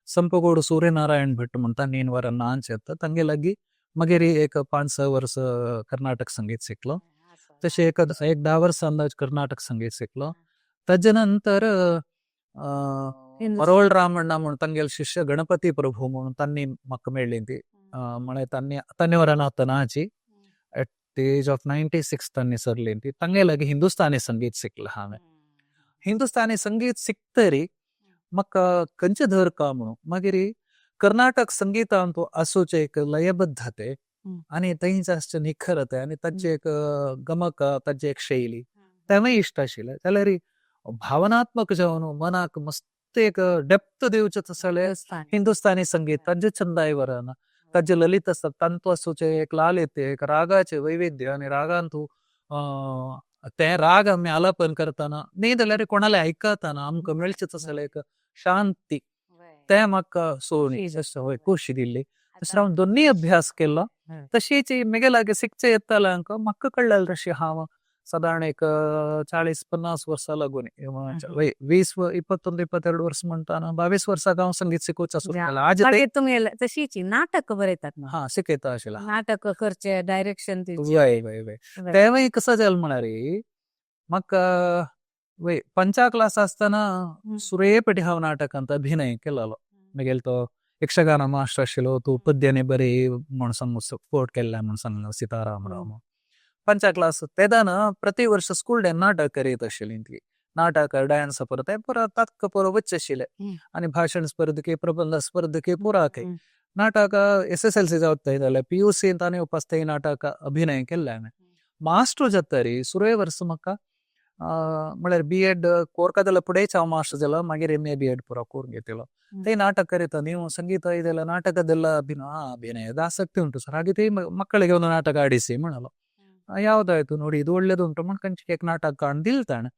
संपगोड सूर्यनारायण भट म्हण तांणी वरां नाच येता तांगे लागीं मागीर एक 5-6 वर्स कर्नाटक संगीत शिकलो. तशें एक एक 10 वर्सां अंदाज कर्नाटक संगीत शिकलो. ताजे नंतर मरोळ रामण्णा म्हूण तांगेले शिष्य गणपती प्रभू म्हणून तांणी म्हाका मेळ्ळी ती म्हळ्यार तांणी तांणी वरां आतां नाची एट the age of 96 तांणी सरली ती. तांगे लागीं हिंदुस्थानी संगीत शिकलां हांवें. हिंदुस्थानी संगीत शिकतरी म्हाका खंयचें धर का म्हणून मागीर कर्नाटक संगीतांत आसूचे एक लयबद्धते आनी थंयच आसचें निखरते आनी ताचे एक गमक, ताची एक शैली तेंवूय इश्ट आशिल्लें. जाल्यार भावनात्मक जावन मनाक मस्त एक डेप्थ दिवचें तसलें हिंदुस्थानी संगीत तांचे छंदाय वराना ताजे ललित आसता तांतू आसूचे एक लालित्य, एक रागाचे वैविध्य आनी रागांतू ते राग आमी आलापन करतना न्ही जाल्यार कोणाले आयकतना आमकां मेळचें तसलें एक शांती तें म्हाका सोनी हय खोशी दिल्ली. तशें हांव दोन्ही अभ्यास केलो. तशीच मेगे लागीं शिकचे येताले आमकां म्हाका कळ्ळें तशी हांव सादारण एक 40-50 वर्सां लागून 20 21 22 वर्स म्हणटाना 22 वर्सां हांव संगीत शिकोवचें सुरू केलें. आज मागीर तुमी तशीच नाटक बरयतात. हा शिकयता आशिल्लें. नाटक करचे डायरेक्शन. वय वय वय तेंवूय कसो जालें म्हळ्यार म्हाका वय पंचा क्लास आसतना सुरेपटी हांव नाटकांत अभिनय केलोलो. मागीर तो यक्षगान मास्टर आशिल्लो तूं पद्याने बरे म्हूण सांगू सपोर्ट केल्ले म्हूण सांगलो सीताराम राम. पंचा क्लास तेदाना प्रति वर्ष स्कूल डे नाटक करीत आशिल्ली ती. नाटक डान्स पुरो ते पुरो तात्क पुरो वच्चे आशिल्ले आनी भाशण स्पर्धके प्रबंध स्पर्धके पुरा खंय नाटक SSLC जावत जाल्यार PUC आनी उपास नाटक अभिनय केल्ले हांवें. मास्टर जाता रे सुरवे वर्स म्हाका म्हळ्यार BEd कोरका जाल्यार फुडेंच हांव मास्टर जालो मागीर MA BEd पुरो करून घेतलो. ते नाटक ಕರೀತ ನೀವು ಸಂಗೀತ ಇದೆಲ್ಲ ನಾಟಕದೆಲ್ಲ ಅಭಿನಯದ ಆಸಕ್ತಿ ಉಂಟು ಸರ್, ಹಾಗೆ ಮಕ್ಕಳಿಗೆ ಒಂದು ನಾಟಕ ಆಡಿಸಿ ಮಾಡಲ್ಲ ಯಾವ್ದಾಯ್ತು ನೋಡಿ ಇದು ಒಳ್ಳೇದುಂಟು ಮಣ್ಕಂಚಿಗೆ ನಾಟಕ ನಿಲ್ತಾನೆ.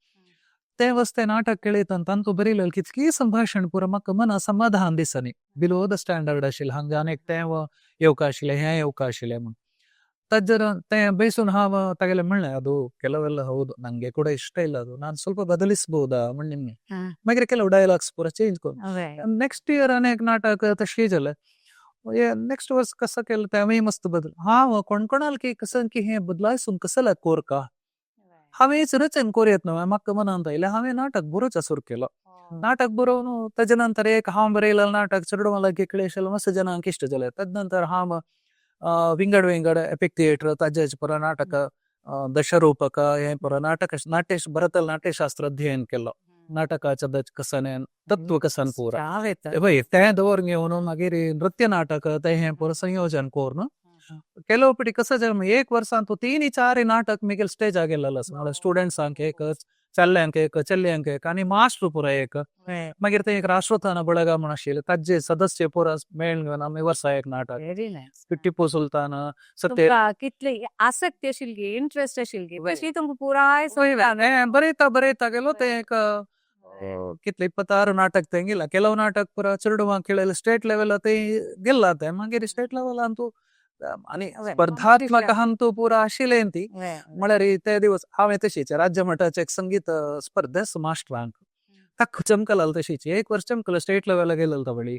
ते ವಸ್ತೆ ನಾಟಕ ಕೇಳಿತಂತ ಅಂತೂ ಬರೀಲಿಲ್ಲ ಕಿತ್ಕಿ ಸಂಭಾಷಣೆ ಪೂರ ಮಕ್ಕ ಮನ ಸಮಾಧಾನ दिसनी बिलो the standard आशिल्लें हांगा आनी एक तें येवका आशिल्लें हें येवका आशिल्लें म्हूण ತಜ್ಜರ ते ಬೇಸುನ್ ಹಾವ ತಗಲೆ म्हणलें ಅದು ಕೆಲವೆಲ್ಲ ಹೌದು ನಂಗೆ ಕೂಡ ಇಷ್ಟ ಇಲ್ಲ ಅದು ನಾನು ಸ್ವಲ್ಪ ಬದಲಿಸಬಹುದಾ ನಿಮ್ಗೆ ಮಾಗಿರ್ ಕೆಲವು ಡೈಲಾಗ್ಸ್ ಪೂರ ಚೇಂಜ್ ನೆಕ್ಸ್ಟ್ ಇಯರ್ अनेक नाटक तशें जालें. नेक्स्ट वर्स कसं केलं तेंवूय मस्त बदल हांव कोण कोणाल की कसं की हें बदलायसून कसं कोरका हांवेंच रचन कोरयत न्हय म्हाका मनांत आयलें हांवें नाटक बरोवचें सुरू केलो. नाटक बरोवन ताजे नंतर एक हांव बरयलें नाटक चेडवां लागीं केळेशें मस्त जनांक इश्ट जालें. तद नंतर हांव विंगड विंगड एपिक थिएटर ताजे पुरो नाटक दशरूपक हें पुरो नाटक नाट्य भरतल नाट्यशास्त्र अध्ययन केलो. नाटकाचें कसन तत्व कसन पुरा वय तें दवर घेवन मागीर नृत्य नाटक तें हें पुरो संयोजन करून ಕೆಲವು ಪटी कसं जालें एक वर्सान तूं 3-4 नाटक मिगेल स्टेजार गेल्लो आसा म्हळ्यार स्टुडंट्सांक एक चल्ल्यांक एक चलयांक एक आनी मास्टर पुरो एक. मागीर ते एक राष्ट्रोत्थान ಬಳಗ म्हूण आशिल्लें ताजे सदस्य पुरो मेळून घेवन आमी वर्सा एक नाटक टिप्पू सुलतान सत्य कितली आसक्ती आशिल्ली इंट्रस्ट आशिल्ली तशी तुमकां पुराय बरयता बरयता गेलो ते एक कितले 26 नाटक ते गेला. ಕೆಲವು नाटक पुरा चेडवांक खेळयले स्टेट लेवल ते गेल्ला ते मागीर स्टेट लेवल तूं आनी स्पर्धात्मक अंतू पुरा आशिल्लें ती म्हळ्यार ते दिवस हांवें तशीच राज्य मठाचे एक संगीत स्पर्धेस मास्टरांक ताका चमकलाल तशीच एक वर्स चमकल स्टेट लेवल गेलेलो तवळी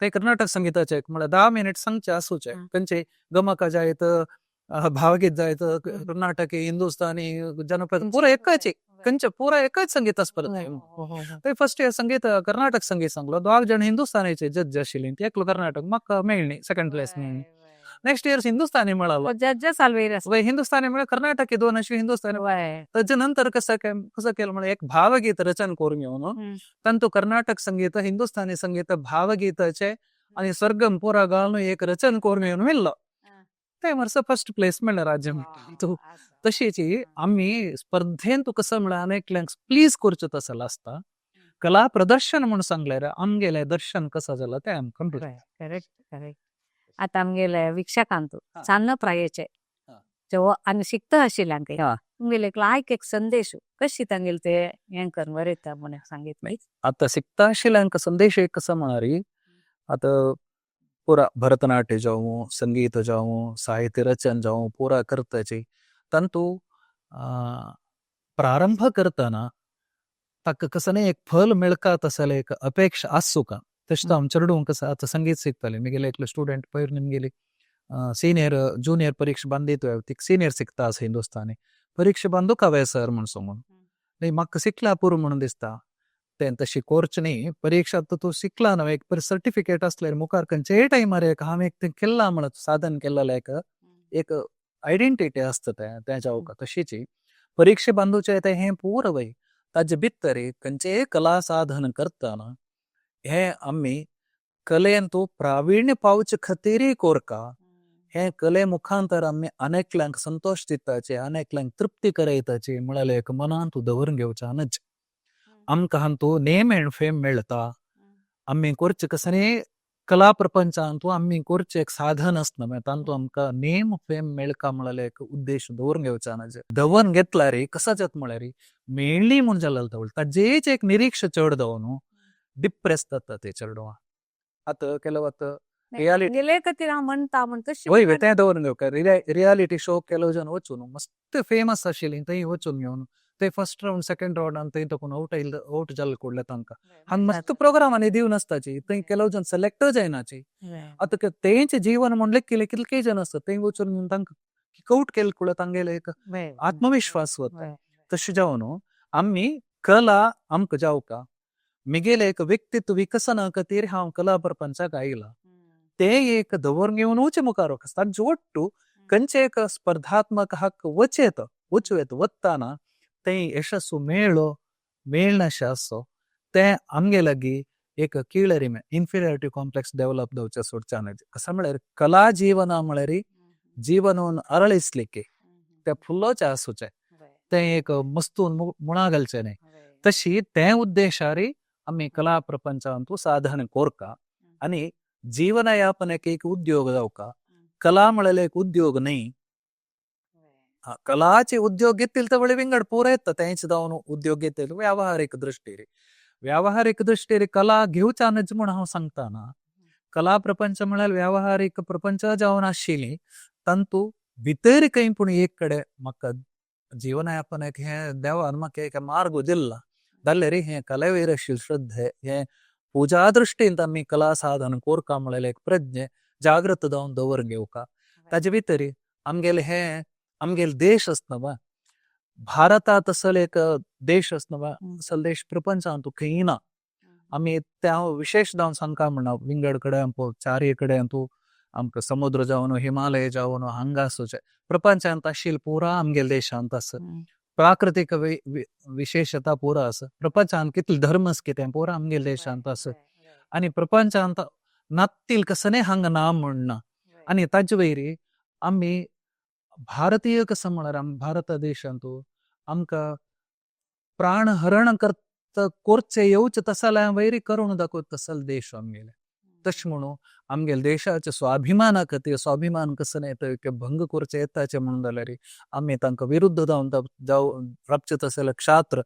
ते कर्नाटक संगीताचे म्हळ्यार 10 मिनिट सांगचे आसूचे खंयचे गमक जायत भावगीत जायत कर्नाटकी हिंदुस्तानी जनपद पुरा एकाच खंयचे पुरा एकाच संगीत स्पर्धा. ते फर्स्ट इयर संगीत कर्नाटक संगीत सांगलो 2 जण हिंदुस्तानीचे जज आशिल्ली एकलो कर्नाटक म्हाका मेळ्ळी सेकंड प्लेस मेळ्ळी. नेक्स्ट इयर हिंदुस्तानी मेळालो जज साल्वेर वय हिंदुस्तानी म्हळ्यार कर्नाटकी 2 अशी हिंदुस्तानी. ताजे नंतर कसं कसं केलं म्हळ्यार एक भावगीत रचन करून घेवन तांतू कर्नाटक संगीत हिंदुस्तानी संगीत भावगीताचे आनी सरगम पुरा घालून एक रचन करून घेवन मेळ्ळो. ते वर्सा फर्स्ट प्लेस मेळ्ळें राज्य मट्टांत. तशीच आमी स्पर्धेन तूं कसं म्हळ्यार अनेकल्यांक प्लीज करचें तसो आसता कला प्रदर्शन म्हूण सांगल्यार आमगेलें दर्शन कसं जालां तें आमकां. Correct correct. आतां आमगेले वीक्षकांत सान्न प्रायेचे जेव्हा आनी शिकता आशिल्ल्यांक तुमगेले लायक एक संदेश कशी तांगेले ते हें करून बरयता म्हूण सांगितलें. आतां शिकता आशिल्ल्यांक संदेश एक कसो म्हळ्यार आतां पुरा भरतनाट्य जावं संगीत जावं साहित्य रचन जावं पुरा करताची तांतू प्रारंभ करतना ताका कसं एक फल मेळका तसले एक अपेक्षा आसूका तशें आम चेडूं कसं आतां संगीत शिकताले मिगेले एकलो स्टुडंट पयर निमगेली सिनियर ज्युनियर परीक्षा बांदित तिका सिनियर शिकता आसा हिंदुस्तानी परीक्षा बांदूक हांवें सर म्हूण सांगून न्ही म्हाका शिकला पुरो म्हणून दिसता तें तशी कोर्च न्ही परीक्षा तूं शिकला न्हय एक बरें सर्टिफिकेट आसल्यार मुखार खंयचेय टायमार एक हांवें एक तें केल्लां म्हणत साधन केल्लें एक एक आयडेंटिटी आसता तें तें जावका तशीच परीक्षा बांदूचें तें हें पुरो वय ताजे भितर खंयचेय कला साधन करतना हें आमी कलेन तूं प्राविण्य पावचे खातीरय कोरका हें कले मुखांतर आमी अनेकल्यांक संतोश दिताचे अनेकल्यांक तृप्ती करयताची म्हळ्यार एक मनांत दवरून घेवचें न्हय. आमकां हातूंत नेम एंड फेम मेळटा आमी करचें कसलें कला प्रपंचांत आमी करचें एक साधन आसना मागीर तातूंत आमकां नेम फेम मेळका म्हळ्यार एक उद्देश दवरून घेवचो न्हय. दवरून घेतल्यार कसो जाता म्हळ्यार मेळ्ळी म्हूण जाल्यार ताजेच एक निरीक्ष चड जावन न्हू. डिप्रेस जाता ते चेडवां. आतां ಕೆಲवತ್ತು रियालिटी गेले खातीर हांव म्हणटा म्हण तशें वय वय तें दवरून घेवका. रियालिटी शो ಕೆಲವು जन वचून मस्त फेमस आशिल्ली थंय वचून घेवन ते फर्स्ट रावंड सेकंड रावंडान थंय तकून आवट आयले, आवट जाल्ले कुडले तांकां. हांगा मस्त प्रोग्रामांनी दिवन आसताची, थंय ಕೆಲವು जन सिलेक्ट जायनाची. आतां तेंचे जीवन म्हणले केले कितले जन आसता थंय वचून घेवन तांकां किकआउट केले कुडले तांगेले एक आत्मविश्वास वता. तशें जावन आमी कला आमकां जावका मिगेले एक व्यक्तित्व विकसना खातीर हांव कला प्रपंचाक आयला ते एक दवर घेवनूच मुखार वता. तांचे ಒಟ್ಟು खंयचे एक स्पर्धात्मक हक्क वचेत वचुयेत वतना ते यशस्सु मेळो मेळनाशें आसो ते आमगे लागीं एक कीळरिमे इन्फिरियरिटी कॉम्प्लेक्स डेवलप जावचें सोडचें न्हय. कसो म्हळ्यार कला जीवना म्हळ्यार जीवनून अरळिसलिके ते फुल्लोचें आसूचें तें एक मस्तून मुणा घालचें न्हय. तशी ते उद्देशारी आमी कला प्रपंचांतू साधन कोरका आनी जीवनयापनेक एक उद्योग जावका. कला म्हळ्यार एक उद्योग न्हय. कलाचे उद्योग घेतील तर वळी विंगड पुरा येता तेंच जावन उद्योग घेतील व्यावहारीक दृश्टीर. व्यावहारीक दृश्टीर कला घेवच्या न्हय म्हूण हांव सांगता ना. कला प्रपंच म्हळ्यार व्यावहारीक प्रपंच जावन आशिल्ली तांतू भितर खंय पूण एक कडेन म्हाका जीवनयापनेक हें देवान म्हाका एक मार्ग दिल्ला जाल्यार हें कलेवयर आशिल्ली श्रद्धे हें पुजा दृश्टीन आमी कला साधन कोरका म्हळ्यार एक प्रज्ञे जागृत जावन दवर घेवका. ताजे भितर आमगेले हें आमगेले देश आसना वा भारता तसलो एक देश आसना वा असलो देश प्रपंचांत खंय ना. आमी त्या विशेश जावन सांगका म्हणना विंगड कडेन चारय कडेन तूं आमकां समुद्र जावन हिमालय जावन हांगा आसूचे प्रपंचांत आशिल्ले पुरा आमगेले देशांत आसा. प्राकृतीक विशेषता पुरा आसा. प्रपंचांत कितले धर्म आसा कितें पुरा आमगेले देशांत आसा. आनी प्रपंचांत नातील कसने हांगा ना म्हणना. आनी ताजे वयर आमी भारतीय कसो म्हळ्यार आमी भारत देशांत आमकां प्राणहरण करता कोरचे येवचे तसल्या वयर करून दाखयता तसलो देश आमगेले. तशें म्हणून आमगेले देशाचे स्वाभिमाना खातीर स्वाभिमान कसो न्हय भंग करचे येताचे म्हणून जाल्यार आमी तांकां विरुद्ध जावन जावं राबचे तसले क्षात्र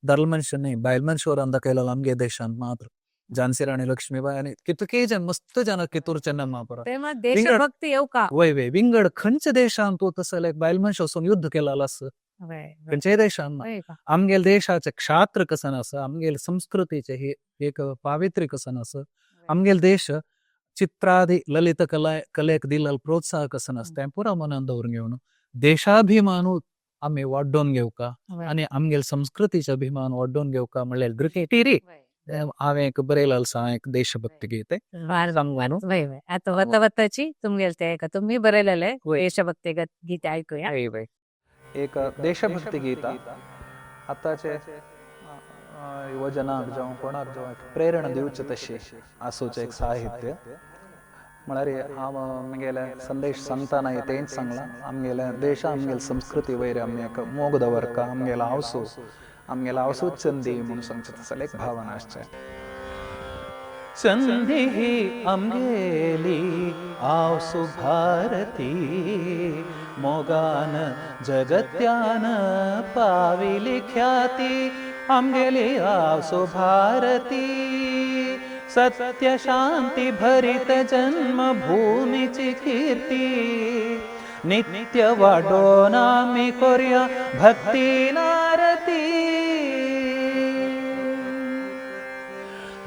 दादलो मनशां न्हय बायल मनशां दाखयलो आमगे देशांत मात्र झांसी राणी लक्ष्मीबाई आनी कितके जन मस्त जन कितूर चेन्नम्मा परत तेव्हा देशभक्ती येवका. वय वय विंगड खंयच्या देशांत तूं तसले एक बायल मनशां वचून युद्ध केलेलो आसा खंयच्याय देशांत ना. आमगेले देशाचे क्षात्र कसन आसा, आमगेले संस्कृतीचे हे एक पावित्र्य कसन आसा, आमगेले देश चित्रादी ललित कला कलेक दिलेलो प्रोत्साह कसन आसा तें पुरा मनान दवरून घेवन देशाभिमानू आमी वाडोवन घेवका आनी आमगेले संस्कृतीचे अभिमान वाडोवन घेवका म्हणल्यार दृश्टीरी हांवें एक बरयलें आसा एक देशभक्ती गीत. वय वय आता वता वताची तुमगेले ते एका तुम्ही बरयलेले देशभक्ती गीत ऐकूया. एक देशभक्ती गीत आतांचे युवजनाक जावं कोणाक जावं एक प्रेरणा दिवचें तशें आसूचें एक साहित्य म्हळ्यार हांव म्हगेले संदेश सांगतना तेंच सांगलां आमगेले देशा आमगेले संस्कृती वयर आमी एक मोग दवरका आमगेलो आवसो आमगेलो आवसूच चंदी म्हणून सांगचें तसलें एक भावना आसचें. चंदी ही आमगेली आवसू भारती मोगान जगत्यान पाविली ख्याती आमगेली आवसू भारती. सत्य शांती भरित जन्मभूमीची कीर्ती नित्य वाडोन आमी कोरया भक्ती नारती.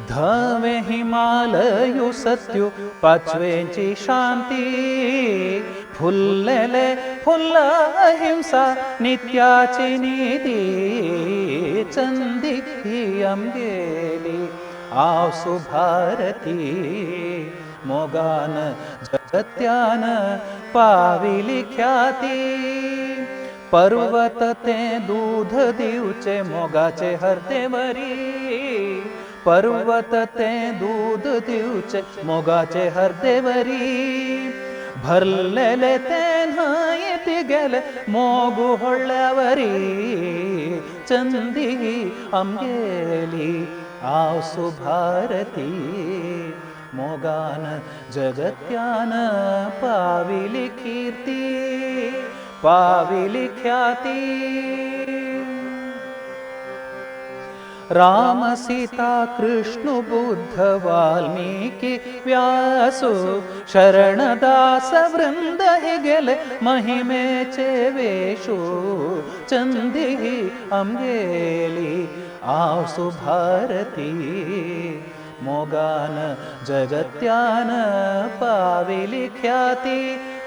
धवे हिमालयु सत्यु पाचवेची शांती फुल्लेले फुल्ल अहिंसा नित्याची नीती चंदी ही आमगेली आवसू भारती मोगान जगत्यान पाविली ख्याती. पर्वत ते दूध दिवचे मोगाचे हरतेवरी पर्वत ते दूध दिवचे मोगाचे हरदेवरी भरलेले ते न्हंय तिगेले मोगु होळ्ळ्यावरी चंदी आमगेली आवसू भारती मोगान जगत्यान पाविली कीर्ती पाविली ख्याती. राम सीता कृष्ण बुद्ध वाल्मीकि व्यासु शरणदास वृंद हिगेले महिमेचे वेशु चंदी आमगेली आवसु भारती मोगान जगत्यान पाविली ख्याती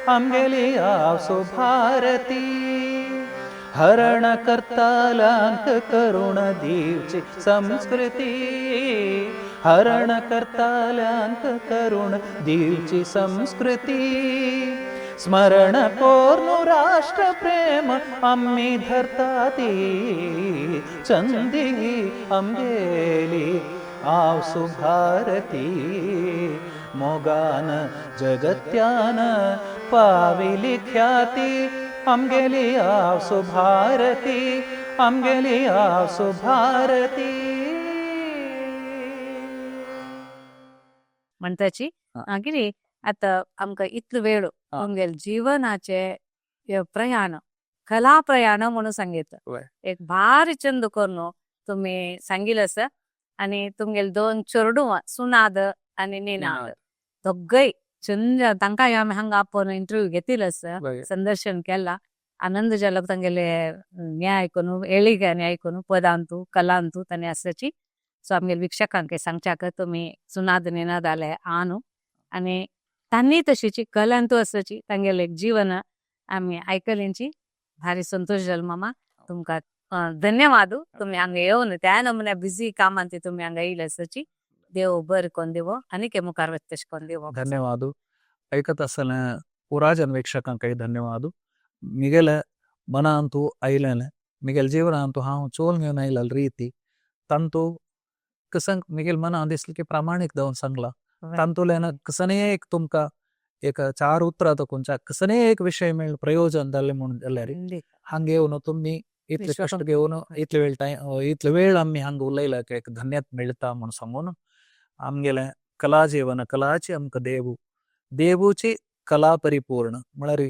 आमगेली आवसु भारती। हरण करताल्यांक करुण दिवची संस्कृती हरण करताल्यांक करुण दिवची संस्कृती स्मरण कोर्नु राष्ट्रप्रेम आम्ही धरताती चंदी आमगेली आवसु भारती मोगान जगत्यान पाविली ख्याती आमगेली आवसु भारती आमगेली आवसु भारती। म्हणटाची मागीर आतां आमकां इतलो वेळ आमगेले जीवनाचे प्रयाण कला प्रयाण म्हणून सांगितलं एक भारी चंद करून तुम्ही सांगितलं आसा आनी तुमगेले दोन चेडवां सुनाद आनी निनाद दोगय चंद तांकां आमी हांगा आपोवन इंटरव्यू घेतिल्लो आसा, संदर्शन केला, आनंद जालो तांगेले हें आयकून एळिगे आनी आयकून पदांतू कलांतू तांणी आसाची। सो आमगेले वीक्षकांक सांगच्याक तुमी सुनाद निनाद आले आनु आनी तांणी तशीची कलांतू आसाची तांगेले एक जीवन आमी आयकलेंची भारी संतोष जालो मामा तुमकां धन्यवाद तुमी हांगा येवन त्या नमुन्या बिजी कामांत तुमी हांगा येयले आसाची। देव बरें कोन्न दिवो आनी के मुखार वता तशें कोन्न दिवो। धन्यवाद ऐकत आसतना पुराजन वीक्षकांकय धन्यवाद। मिगेले मनांतू आयलेलें मिगेल जीवनांतू हांव चोल घेवन आयलेली रीती तांतू कसंक मिगेल मनान दिसलें की प्रामाणीक जावन सांगलां तांतूल्यान कसनेय एक तुमकां एक चार उतरां तकून कसनेय एक विशय मेळ प्रयोजन जालें म्हूण जाल्यार हांगा येवन तुमी इतले कश्ट घेवन इतले वेळ टायम इतले वेळ आमी हांगा उलयला की एक धन्यत मेळटा म्हूण सांगून आमगेलें कला जीवन कलाची आमकां देवू देवूची कला परिपूर्ण म्हळ्यार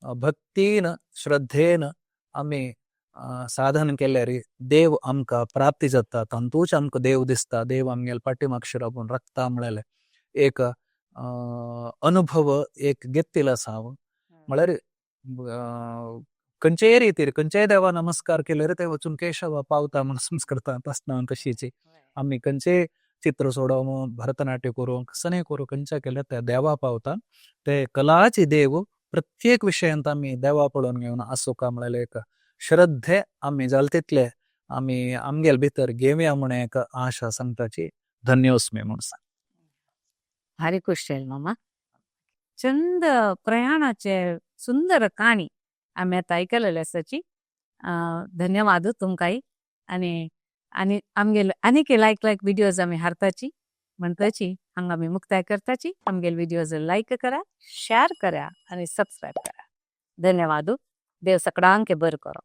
भक्तीन श्रद्धेन आमी साधन केल्यार देव आमकां प्राप्ती जाता तांतूच आमकां देव दिसता देव आमगेले पाठीमागशीर राबून राखता म्हळ्यार एक अनुभव एक घेतिल्लो आसा हांव म्हळ्यार खंयचेय रितीर खंयचेय देवा नमस्कार केल्यार ते वचून केशवा पावता म्हूण संस्कृतांत आसना तशीची आमी खंयचेय चित्र सोडोवं भरतनाट्य करूं कसनेय करूं खंयच्या केल्यार त्या देवा पावता ते कलाची देव प्रत्येक विशयांत आमी देवा पळोवन घेवन आसूका म्हळ्यार एक श्रद्धे आमी जाल तितले आमी आमगेले भितर घेवया म्हूण एक आशा सांगताची। धन्योस्मी म्हूण सांग। भारी खुश जालें मामा चंद प्रयाणाचे सुंदर काणी आमी आतां आयकलेले आसाची। धन्यवाद तुमकांय आनी आनी आमगेले आनीक लायक लायक व्हिडियोज आमी हाडटाची म्हणटाची हांगा आमी मुक्ताय करताची। आमगेले व्हिडियोज लायक करा, शेअर करा आनी सबस्क्रायब करा। धन्यवाद। देव सगळ्यांक बरें करो।